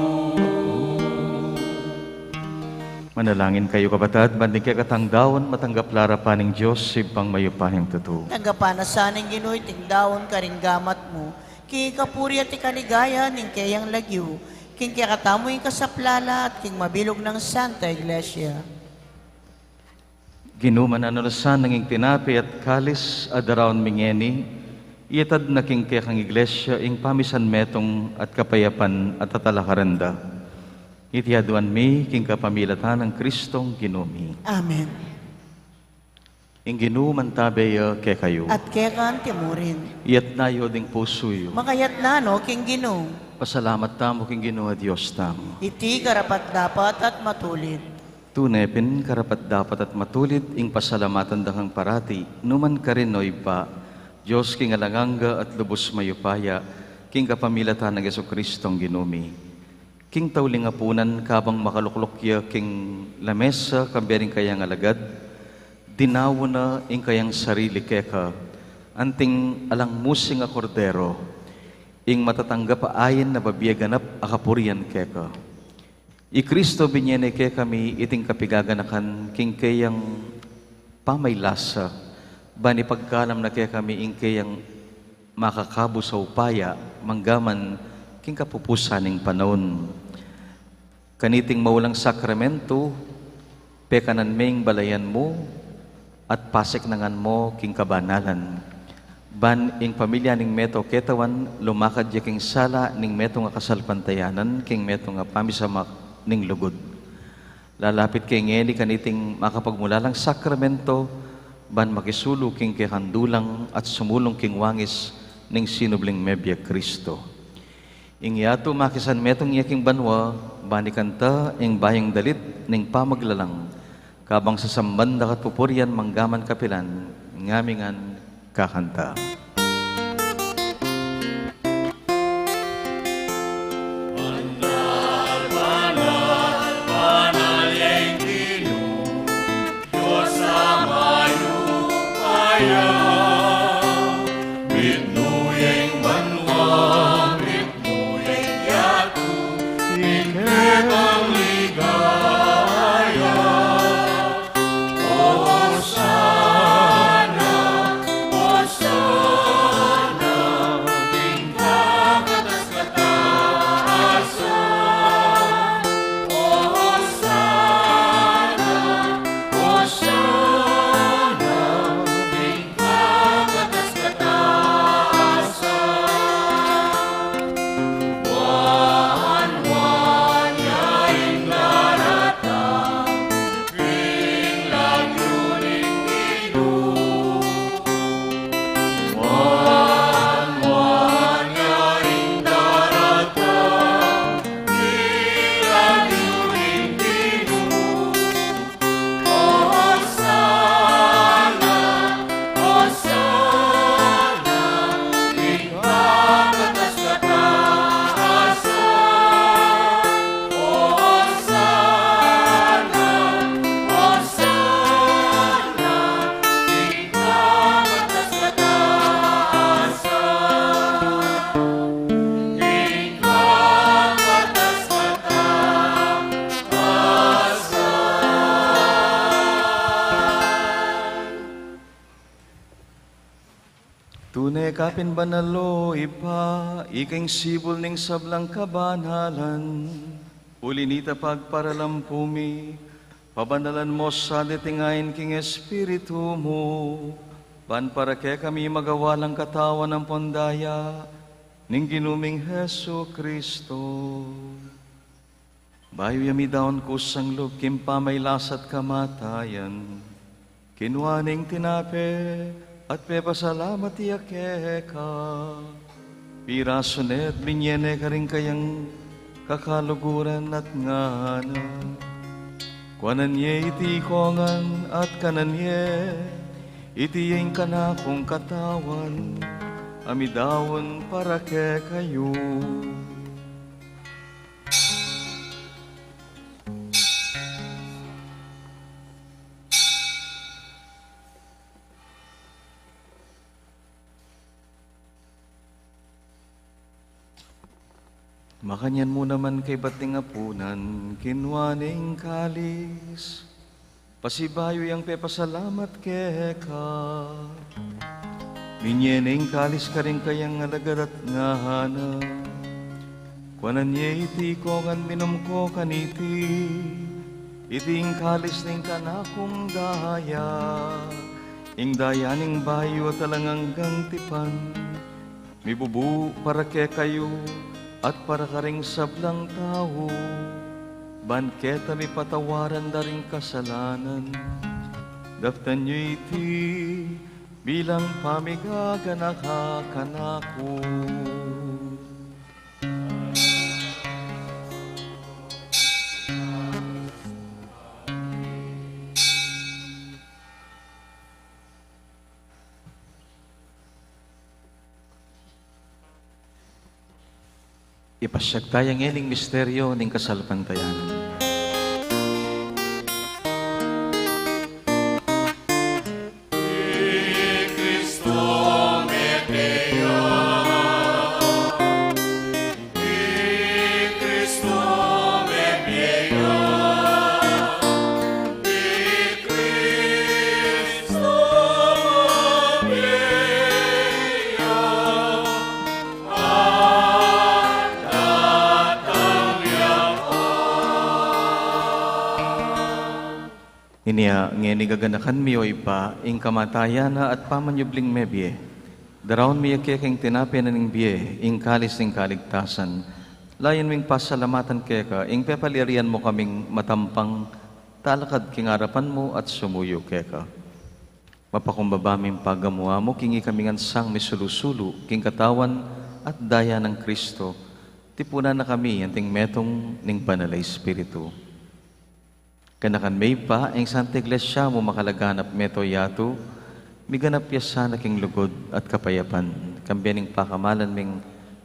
Manalangin kayu, kapatad, ban ing kekatang daun matanggap la arapan ning Dios, Ibpang mayupayang tutu. Tanggapan na sa ning Ginu iting daun karing gamat mu, king kapurian at king kaligayan ning keyang lagyu, king kekatamung kasaplalan at king mabilug nang Santa Iglesia. Ginu, mananu na sanang ing tinape at kalis a daraun mi ngeni, iatad na king kekang Iglesia ing pamisan metung at kapayapan at tatalakaran da. Iti aduan mi king kapamilatan nang Kristong Ginu mi. Amen. Ing Ginu mantabe ya kekayu. At keka mu rin. Iyatas yu ding pusu yu. Makayatas no king Ginu. Pasalamat tamu king Ginu a Dios tamu. Iti karapat-dapat at matulid. Tune pin karapat-dapat at matulid ing pasalamatan da kang parati, nu man karin, O Ibpa, Dios king alang angga at lubus mayupaya, king kapamilatan nang Jesucristong Ginu mi. King tauling apunan, kabang makalukluk ya king lamesa kambe ring kayang alagad, dinaun na ing kayang sarili keka, anting alang musing a kordero, ing matatanggap a ain a babie ganap a kapurian keka. I Cristo binie ne kekami iting kapigaganakan king keyang pamaylasa, ban ipagkalam na kekami ing keyang makakabus a upaya, manggaman king kapupusan ning panaun. Kaniting maulang sakramentu, pekanan me ing balayan mu, at pasiknangan mu king kabanalan. Ban ing pamilya ning meto ketawan, lumakad ya king sala ning metung a kasalpantayanan, king metung a pamisamak ning lugud. Lalapit ke ngeni kaniting makapagmulalang sakramento, ban makisulu king kekang dulang at sumulung king wangis ning sinubling mebie Cristo. Ing yatu makisan metung ya king banua, ban ikanta ing bayung dalit ning pamaglalang, kabang sasamban da ka at pupurian manggaman kapilan, ngamin ngan kakanta. Banal, banal, banal ya ing Ginu, Dios a mayupaya. Mitmu ya ing banua, mitmu ya ing yatu, ing kekang ligaya. Hosana, Hosana, king kakatas-kataasan. Hosana, Hosana, king kakatas-kataasan. Wan, wan ya ing daratang, king lagyu ning Ginu. Wan, wan ya ing daratang, king lagyu ning Ginu. Hosana, Hosana, king kakatas-kataasan. Hosana, Hosana, king kakatas-kataasan. King kakatas-kataasan. Tune ka pin banal, O Ibpa, ika ing sibul ning sablang kabanalan. Uli nita pagparalampu mi, pabanalan mu sa deti ngain king Espiritu mu, ban para kekami magawa lang katawan ampon daya ning Ginu ming Jesucristo. Bayu ya midaun kusang lub king pamailas at kamatayan, kinua ne ing tinape at pepasalamat ya keka. Pirasu ne at binie ne karing kayang kakaluguran at ngana: Kuanan ye iti ikongan at kanan ye, iti ya ing kanakung katawan, a midaun para kekayu. Makanyan mu naman kaibat ning apunan, kinua ne ing kalis, pasibayu yang pepasalamat keka. Minye ne ing kalis karing kayang alagad at ngana, kuanan ye iti iko ngan minum ko kaniti. Iti ing kalis ning kanakung daya, ing daya ning bayu at alang anggang tipan. Mibubu para kekayu at para karing sablang tau, ban keta mipatawaran da ring kasalanan. Daptan yu iti bilang pamigaganaka kanaku. Ipasiag taya ngening misteryo ning kasalpantayanan. Inya ngeni gaganakan mi, O Ibpa, ing kamatayan na at pamanyubling mebie, daraun mi keka ing tinape na ning bie, ing kalis ning kaligtasan. Layun ming pasalamatan keka ing pepalyarian mu kaming matampang talakad king arapan mu at sumuyu keka. Mapakumbaba ming pagamu-amu king ikami ngan sang misulu-sulu king katawan at daya nang Kristo, tipunan na kami anting metung ning Banal a Espiritu. Ganakan me, Ibpa, ing Santa Iglesia mu makalaganap meto yatu, miganap ya sana king lugud at kapayapan, kambe ning pakamalan ming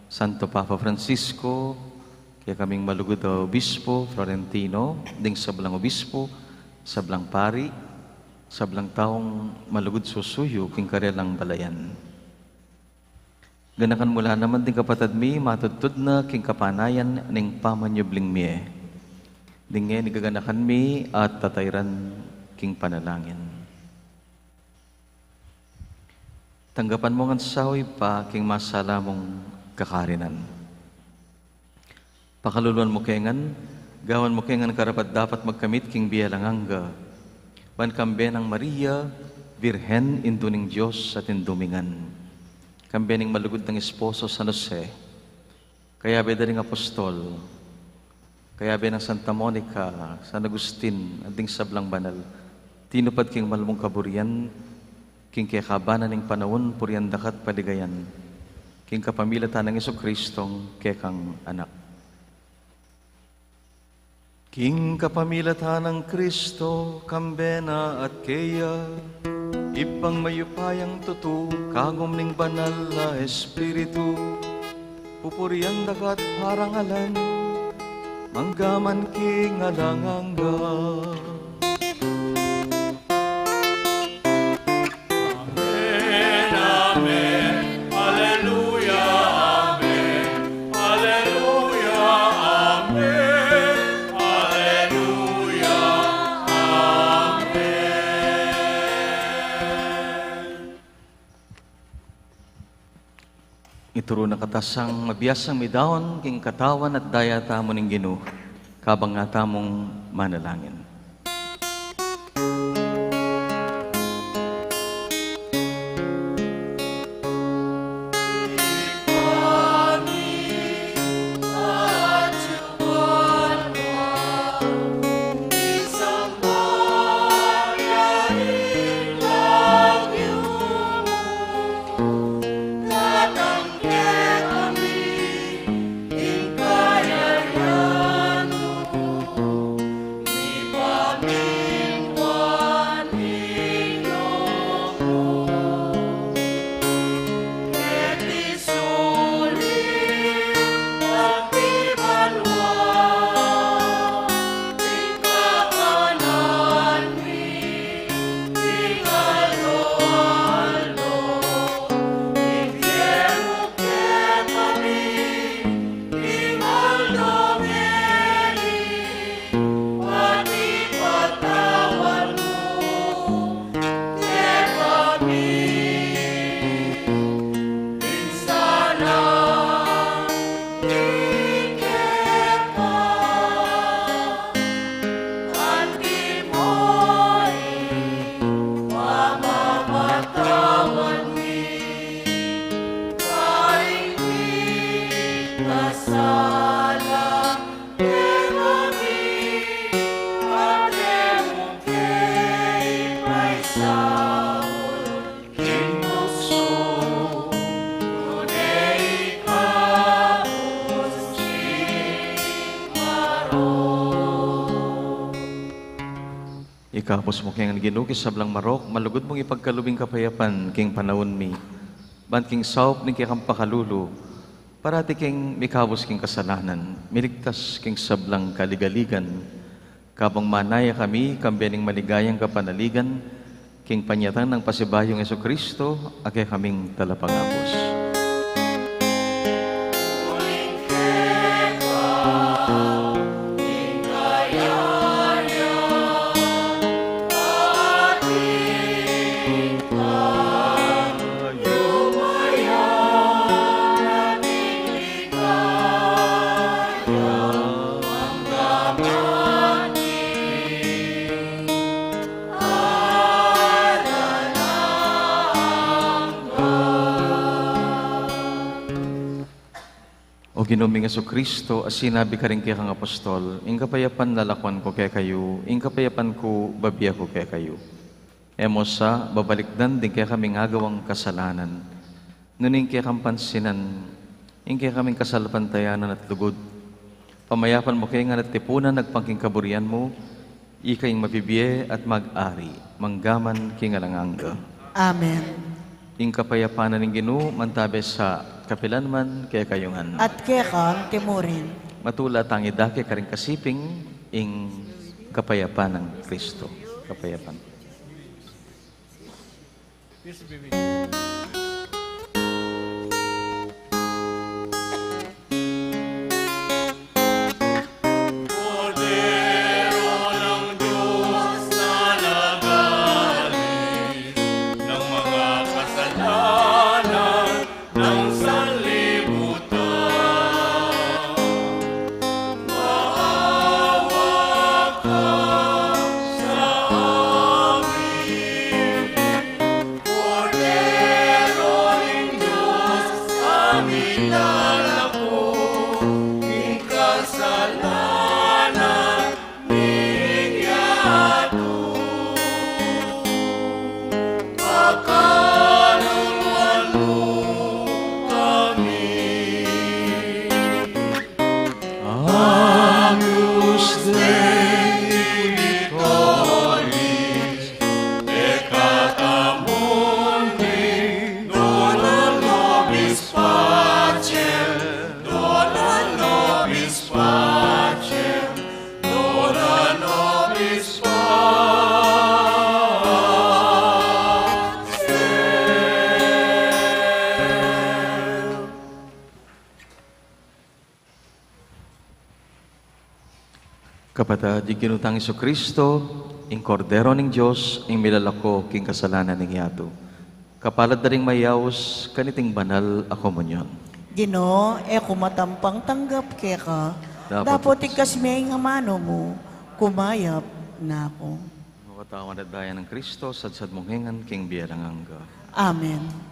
Santo Papa Francisco, kekaming malugud a Obispo Florentino, ding sablang obispo, sablang pari, sablang taung malugud susuyu king karelang balayan. Ganakan mu la naman ding kapatad mi matudtud na king kapanayan ning pamanyubling mie. Ding ngeni gaganakan mi at tatairan king panalangin. Tanggapan mu ngan sa, O Ibpa, king masala mung kakarinan. Pakaluluan mu ke ngan, gawan mu ke ngan karapat-dapat magkamit king bie alang angga, ban kambe nang Maria, Birhen, Indu ning Dios at Indu mi ngan, kambe ning malugud nang esposo San Jose, kayabe da ring apostol, kayabe nang Santa Monica, San Agustin, at ding sablang banal, tinupad king malmung kaburian, king kekabanan ning panaun, purian da ka at paligayan, king kapamilatan nang Jesucristong kekang Anak. King kapamilatan nang Kristo, kambe na at keya, Ibpang mayupayang tutu, kagum ning Banal a Espiritu, pupurian da ka at parangalan, mangga man king alang angga. Amen, amen. Alleluia, amen. Alleluia, amen. Alleluia, amen. Ituru na kata sang mabiasang midaun king katawan at daya tamu ning Ginu, kabang nga tamung manalangin. Ikabus mu keng Ginu king sablang marok, malugud mung ipagkalub ing kapayapan king panaun mi. Ban king saup ning kekang pakalulu, parati keng mikabus king kasalanan, miligtas king sablang kaligaligan. Kabang manaya kami, kambe ning maligayang kapanaligan, king panyatang nang pasibayung Jesucristo, a kekaming talapagabus. O Ginu ming Jesucristo, a sinabi karing kekang apostol, ing kapayapan lalakwan ku kekayu, ing kapayapan ku babie ku kekayu. E mu sa babalikdan ding kekaming agawang kasalanan, nune ing kekang pansinan ing kekaming kasalpantayanan at lugud. Pamayapan mu ke ngan at tipunan agpang king kaburian mu, ika ing mabibie at mag-ari manggaman king alang angga. Amen. Ing kapayapan na ning Ginu mantabe sa kapilan man kekayu ngan. At keka mu rin. Matula tang idake karing kasiping ing kapayapan nang Kristo. Kapayapan. Kordero ng Diyos na nagalis ng mga kasalanan ng sanlibutan. Maawa ka sa amin, Kordero ning Diyos, a milalako king kasalanan ning yatu. Pakaluluan mu kami. Agnus Dei, dona nobis pacem, dona nobis pacem, dona nobis pacem. Kapatad, ing Ginu tang Jesucristo, ing Kordero ning Dios, ing milalako king kasalanan ning yatu. Kapalad da ring mayaus kaniting banal a komunyon. Ginu, e ku matampang tanggap keka, dapot dapot igkas me ing amanu mu, kumayap na ku. Makatawan at daya nang Kristo, sadsad mu ngan king bie alang angga. Amen.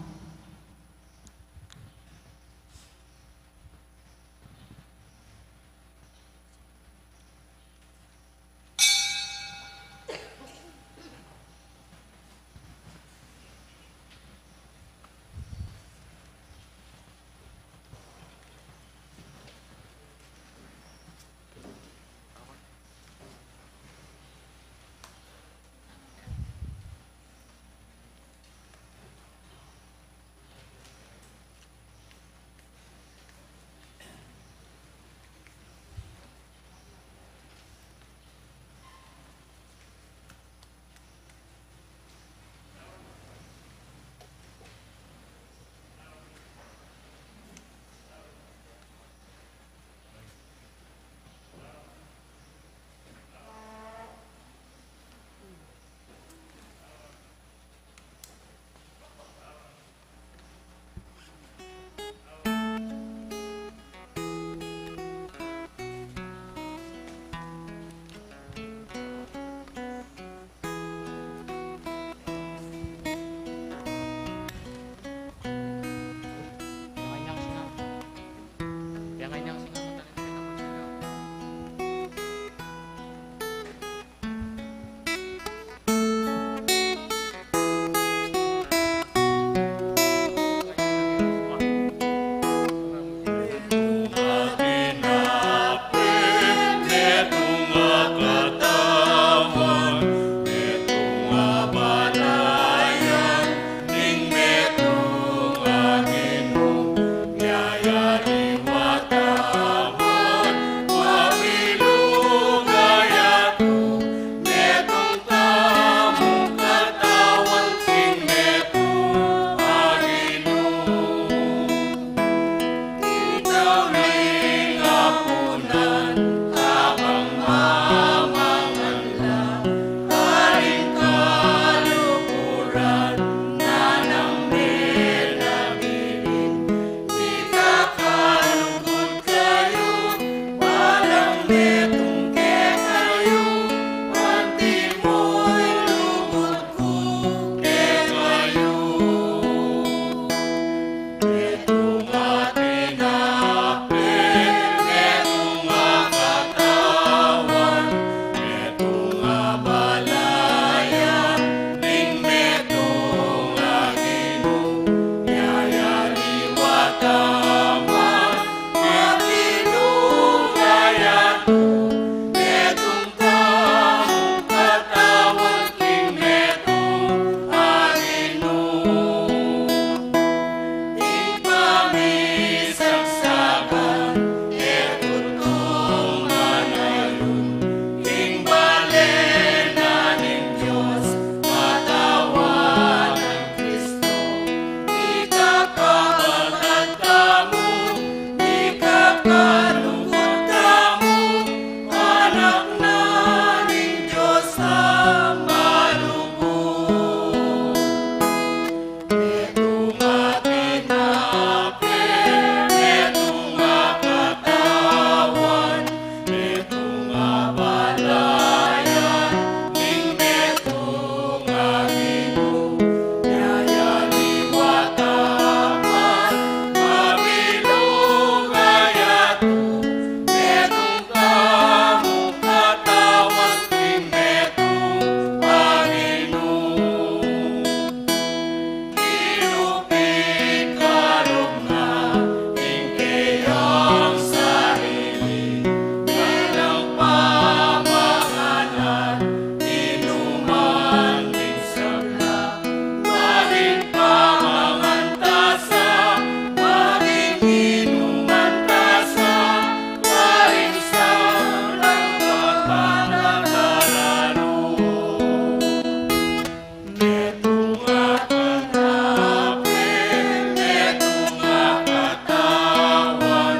Taman, mabilug a yatu, metung tamung katawan king metung a Ginu. Ing pamisagsagan, e tutung manayun, ing bale na ning Dios, katawan nang Kristo, ikakapatad tamu, ikakalungkut tamu, anak na ning Dios a malugud. Metung a tinape, metung a katawan, metung a balayan, ning metung a Ginu, nya ya liwat apat, mabilug a yatu, metung tamung katawan, ning metung a Ginu. Inupi kalub na ing keyang sarili, nganang pamanganan, inuman ding sabla, maging pamangantasa, maging inuman tasa, maging sablang pagpapatalalu. Metung a tinape, metung a katawan,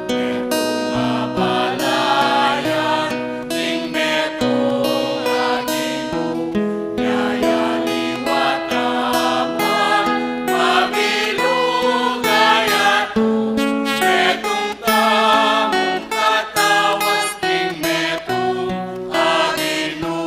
metung a balayan, ning metung a Ginu, nya ya liwat apat, mabilug a yatu, metung tamung katawan, ning metung a Ginu.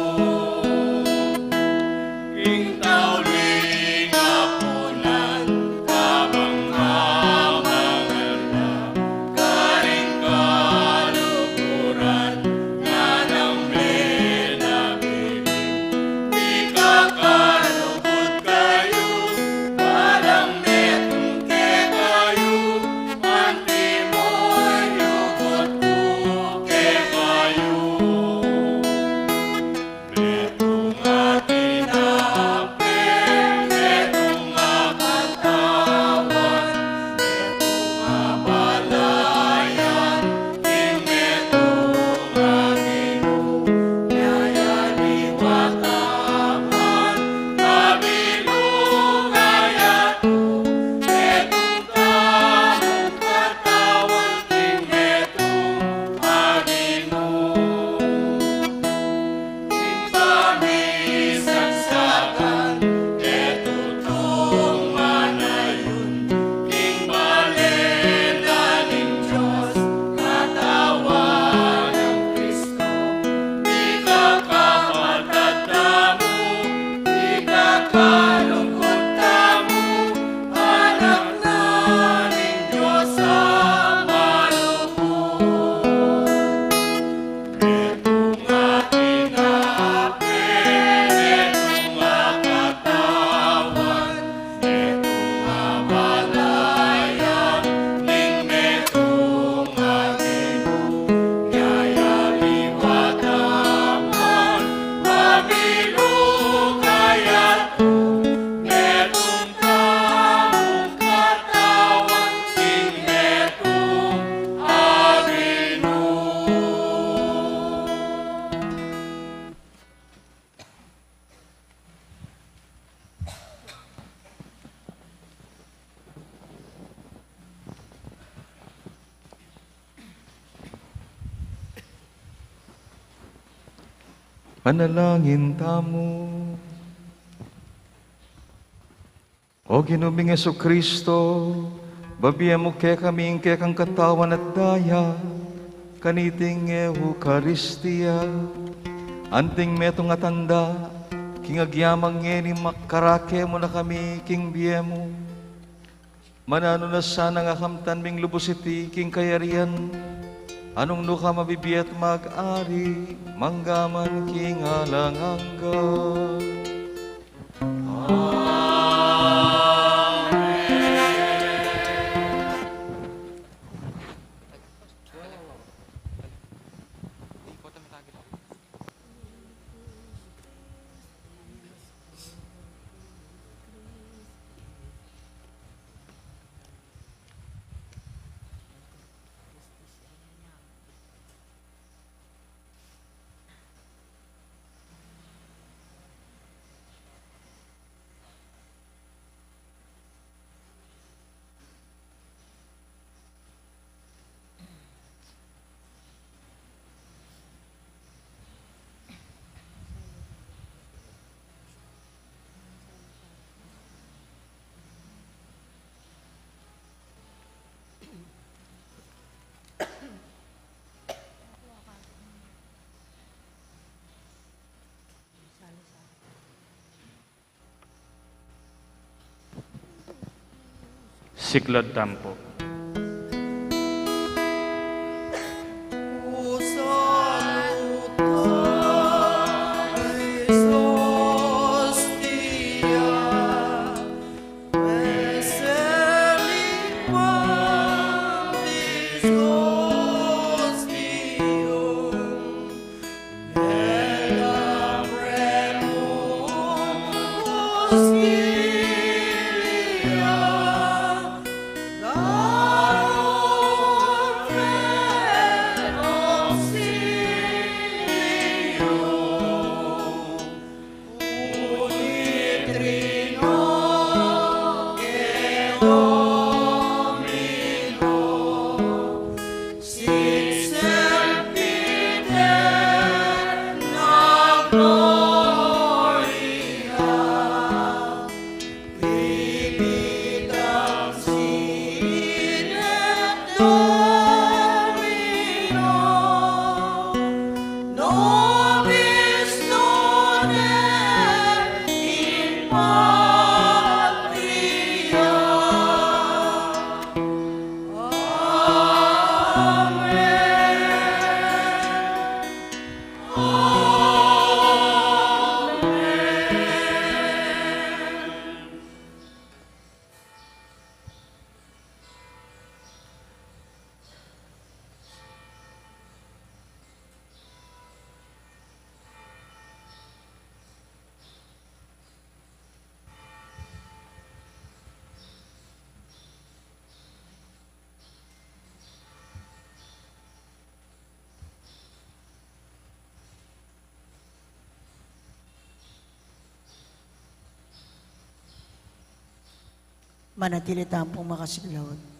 Ing tauling apunan, kabang mamangan na, karing kaluguran, nganang menabilin, ikakalungkut kayu, balang metung kekayu, antimo ing lugud ku kekayu. Metung a tinape, metung a katawan, metung a balayan, ing metung a Ginu, nya ya liwat apat, mabilug a yatu, metung tamung katawan, ing metung a Ginu. Ing pamisagsagan, e tutung manayun, ing bale na ning Dios, katawan nang Kristo, ikakapatad tamu, ikakalungkut tamu, anak na ning Dios a malugud. Metung a tinape, metung a katawan, metung a balayan, ning metung a Ginu, nya ya liwat apat, mabilug a yatu, metung tamung katawan, ning metung a Ginu. Manalangin tamu. O Ginu ming Jesucristo, babie mu kekami ing kekang katawan at daya, kaniting Eukaristia, anting metung a tanda, king agyamang ngeni makarake mu na kami king bie mu. Mananu na sana nung akamtan ming lubus iti king kayarian, a nung nuka mabibie at mag-ari, mangga man king alang angga. Amen. Siklaud tamu pu. Manatili tamu pung makasiklaud.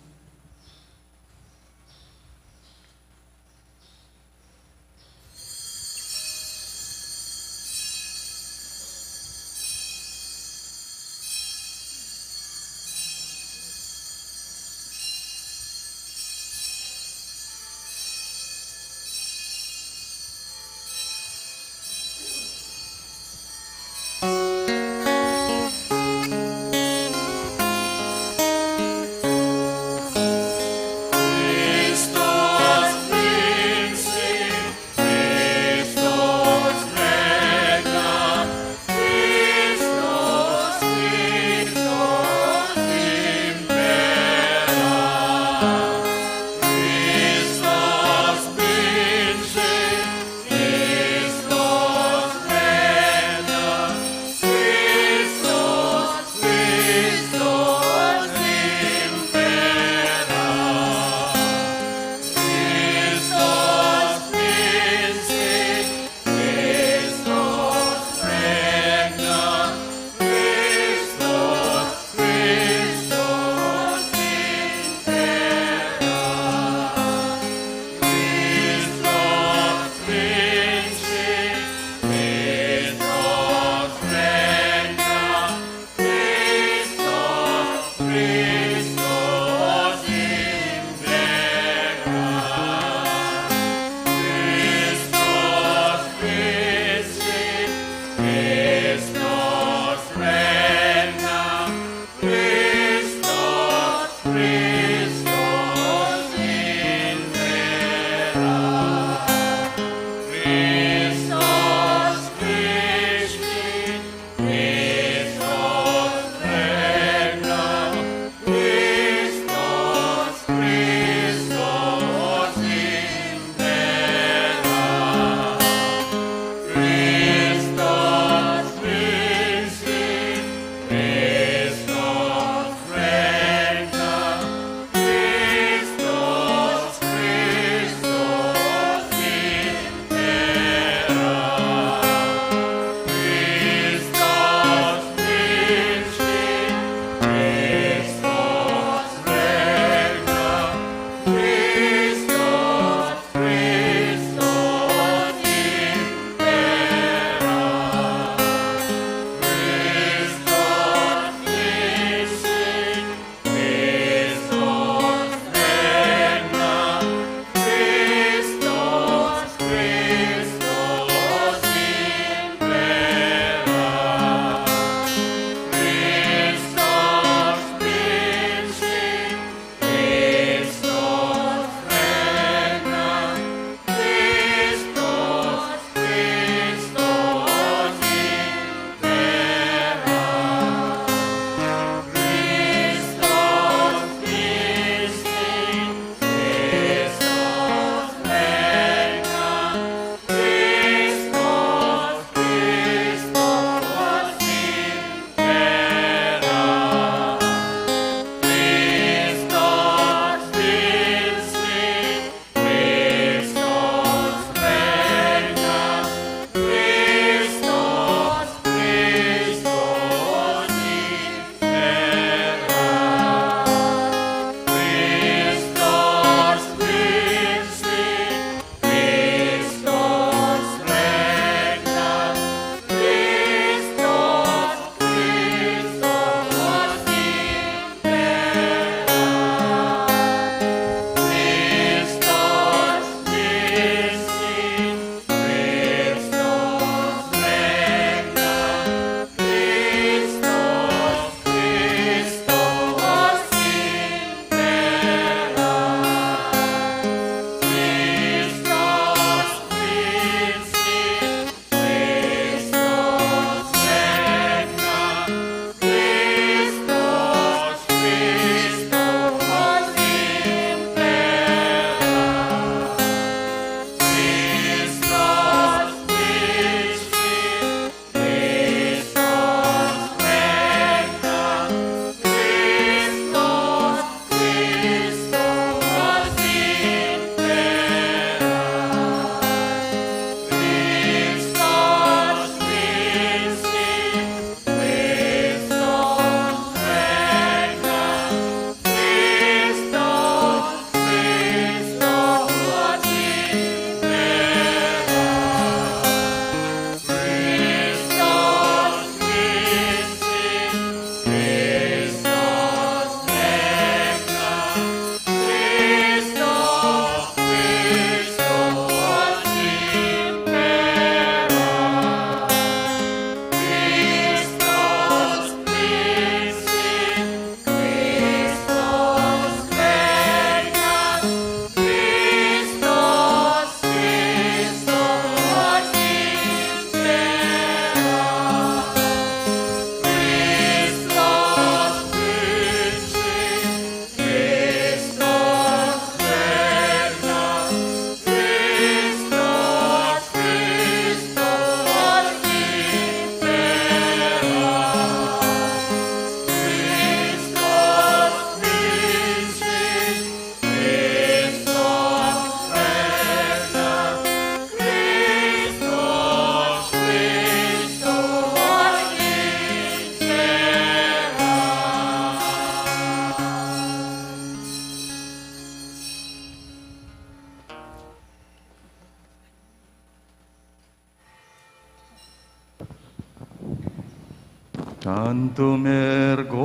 Tantum ergo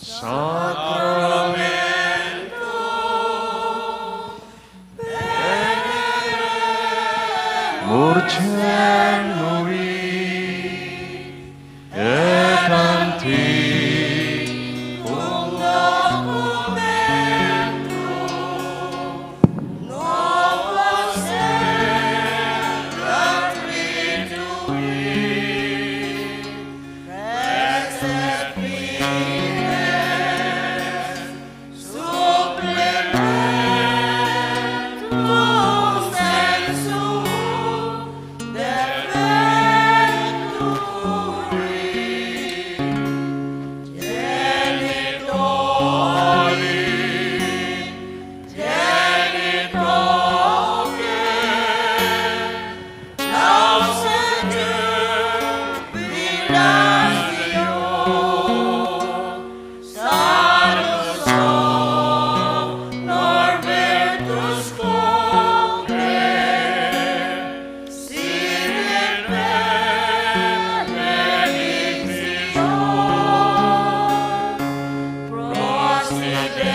sacramentum veneremur celui et antiquum documentum novos erat retribuit, res et fines supplementum sensu defecturi. Genitore, genitoque, Lausantur filias Deo, salus honor virtus quae, sit in benedictio praesidendi,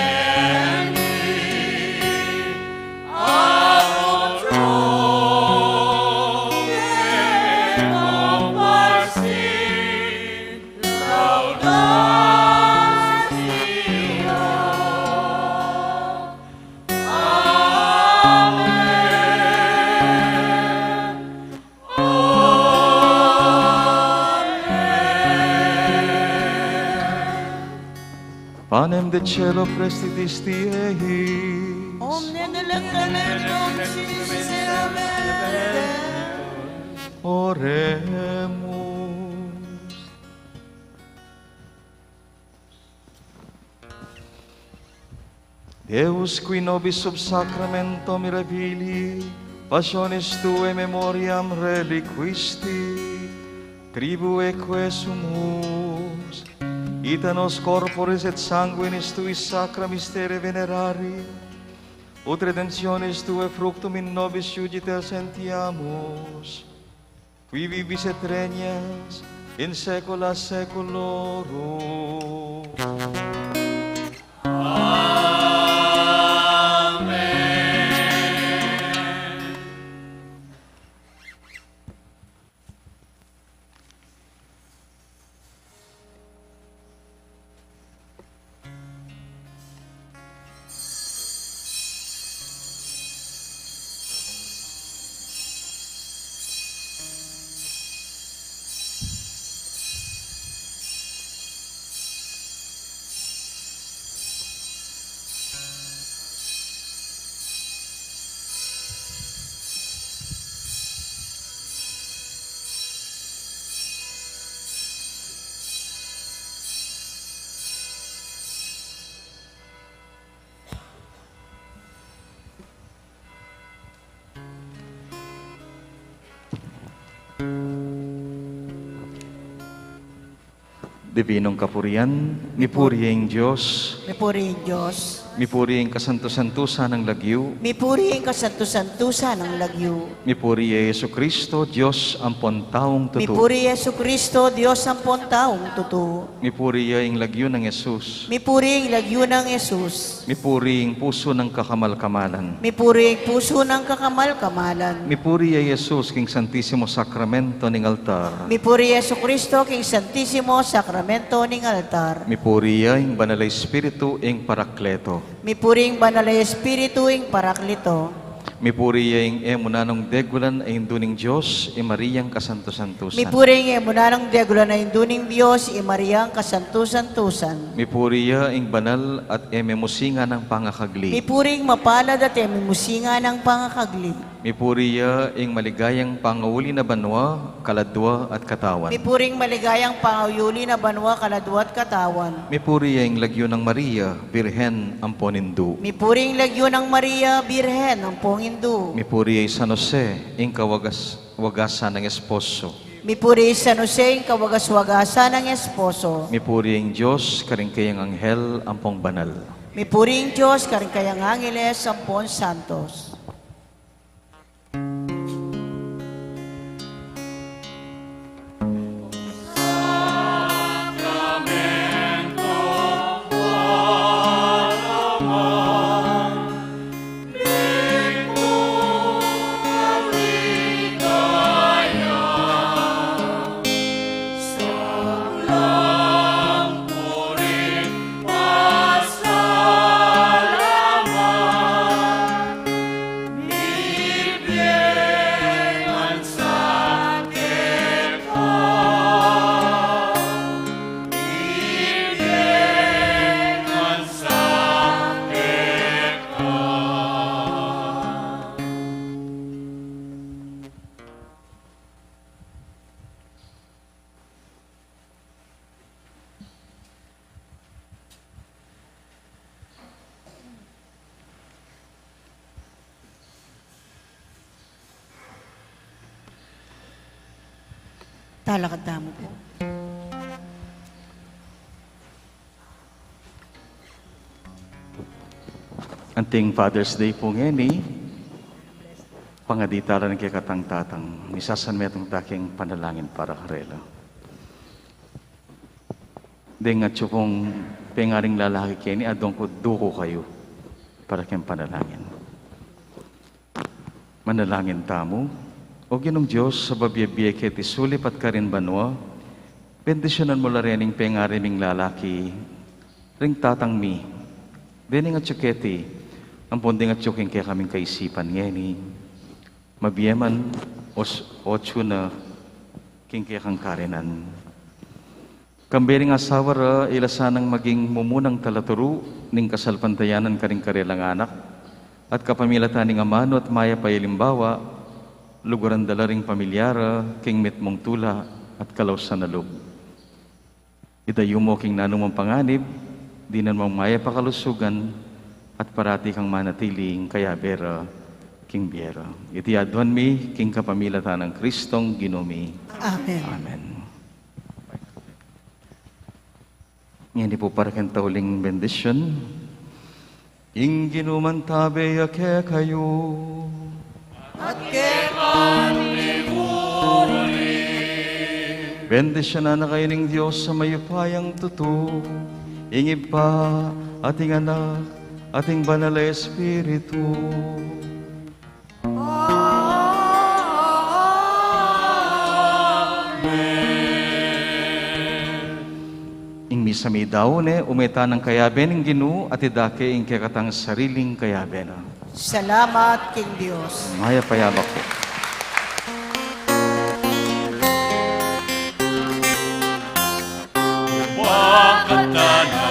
Panem de caelo prestitisti eis. Omne delecta mentis meam. Oremus. Deus, qui nobis sub sacramento mirabilis passionis tuae memoriam reliquisti, tribueque sumus, ita nos corporis et sanguinis tuis sacra mysterium venerari, ut redemptionis tuae fructum in nobis iuditel sentiamus, qui vivis et regnas in saecula saeculorum. Amen. Dibinong kapurian, mipuri ing Dios. Mipuri ing Dios. Mipuri ing kasantu-santusan nang lagyu. Mipuri ing kasantu-santusan nang lagyu. Mipuri ya i Jesucristo, Dios ampon taung tutu. Mipuri ya i Jesucristo, Dios ampon taung tutu. Mipuri ya ing lagyu nang Jesus. Mipuri ing lagyu nang Jesus. Mipuri ing pusu nang kakamal-kamalan. Mipuri ing pusu nang kakamal-kamalan. Mipuri ya i Jesus king Santisimo Sakramento ning altar. Mipuri ya i Jesucristo king Santisimo Sakramento ning altar. Mipuri ya ing Banal a Espiritu ing Parakleto. Mipuri ing Banal a Espiritu ing Parakleto. Mipuri ya ing e mu nanung degulan a Indu ning Dios, i Mariang kasantu-santusan. Mipuri ing e mu nanung degulan a Indu ning Dios, i Mariang kasantu-santusan. Mipuri ya ing banal at e memusingan a pangakagli. Mipuri ing mapalad at e memusingan a pangakagli. Mipuri ya ing maligayang pangauli na banua, kaladua at katawan. Mipuri ing maligayang pangauli na banua, kaladua at katawan. Mipuri ya ing lagyu nang Maria, Birhen ampon Indu. Mipuri ing lagyu nang Maria, Birhen ampon Indu. Mipuri ya i San Jose, ing kawagas-wagasan nang esposo. Mipuri i San Jose, ing kawagas-wagasan nang esposo. Mipuri ya ing Dios karing kayang anghel ampon banal. Mipuri ing Dios karing kayang angeles ampon santos. Talakad tamu pu. Anting Father's Day pu ngeni, pangadi tala ning kekatang tatang, misasanmetung ta king panalangin para karela. Deng atyu kung pengaring lalaki keni, aduan ku duku kayu para king panalangin. Manalangin tamu. O Ginung Dios, a babie-bie keti sulip at karin banua, bendisyunan mu la rening pengari ming lalaki ring tatang mi. Dening atyu keti, ampon deng atyu king kekaming kaisipan ngeni, mabie man o s-, o atyu na king kekang karinan. Kambe ring asawa ra, ila sanang maging mumunang talaturu ning kasalpantayanan karing karelang anak, at kapamilatan ning amanu at mayap a alimbawa, luguran da la ring pamilya ra king mitmung tula at kalausan a lub. Idayu mu king nanumang panganib, dinan mung mayap a kalusugan, at parati kang manatiling kayabe ra king bie ra. Iti aduan mi king kapamilatan nang Kristong Ginu mi. Amen. Amen. Ngeni pu para king tauling bendisyun. Ing Ginu mantabe ya kekayu. At keka mu rin. Bendisyunan na kayu ning Dios a mayupayang tutu, ing Ibpa, at ing Anak, at ing Banal a Espiritu. Amen. Ing misa mi daun ne, ume ta nang kayabe ning Ginu, at idake ing kekatang sariling kayabe na. Salamat king Dios. Mayap a yabak pu. Bakatan na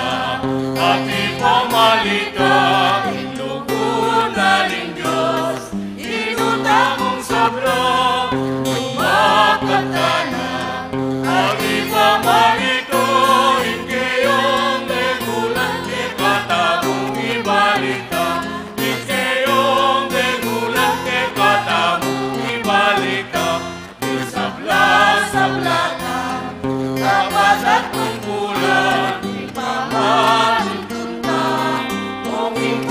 at ipamalitan ing lugud na ning Dios. Ing tamung sabla, bakatan na at ipamalitan ing keyang megulat kekatamu, ibalita. Ing keyang megulat kekatamu, ibalita. Ing sabla-sabla na, kapatad kung kulang, ipamanuntun na, kung ing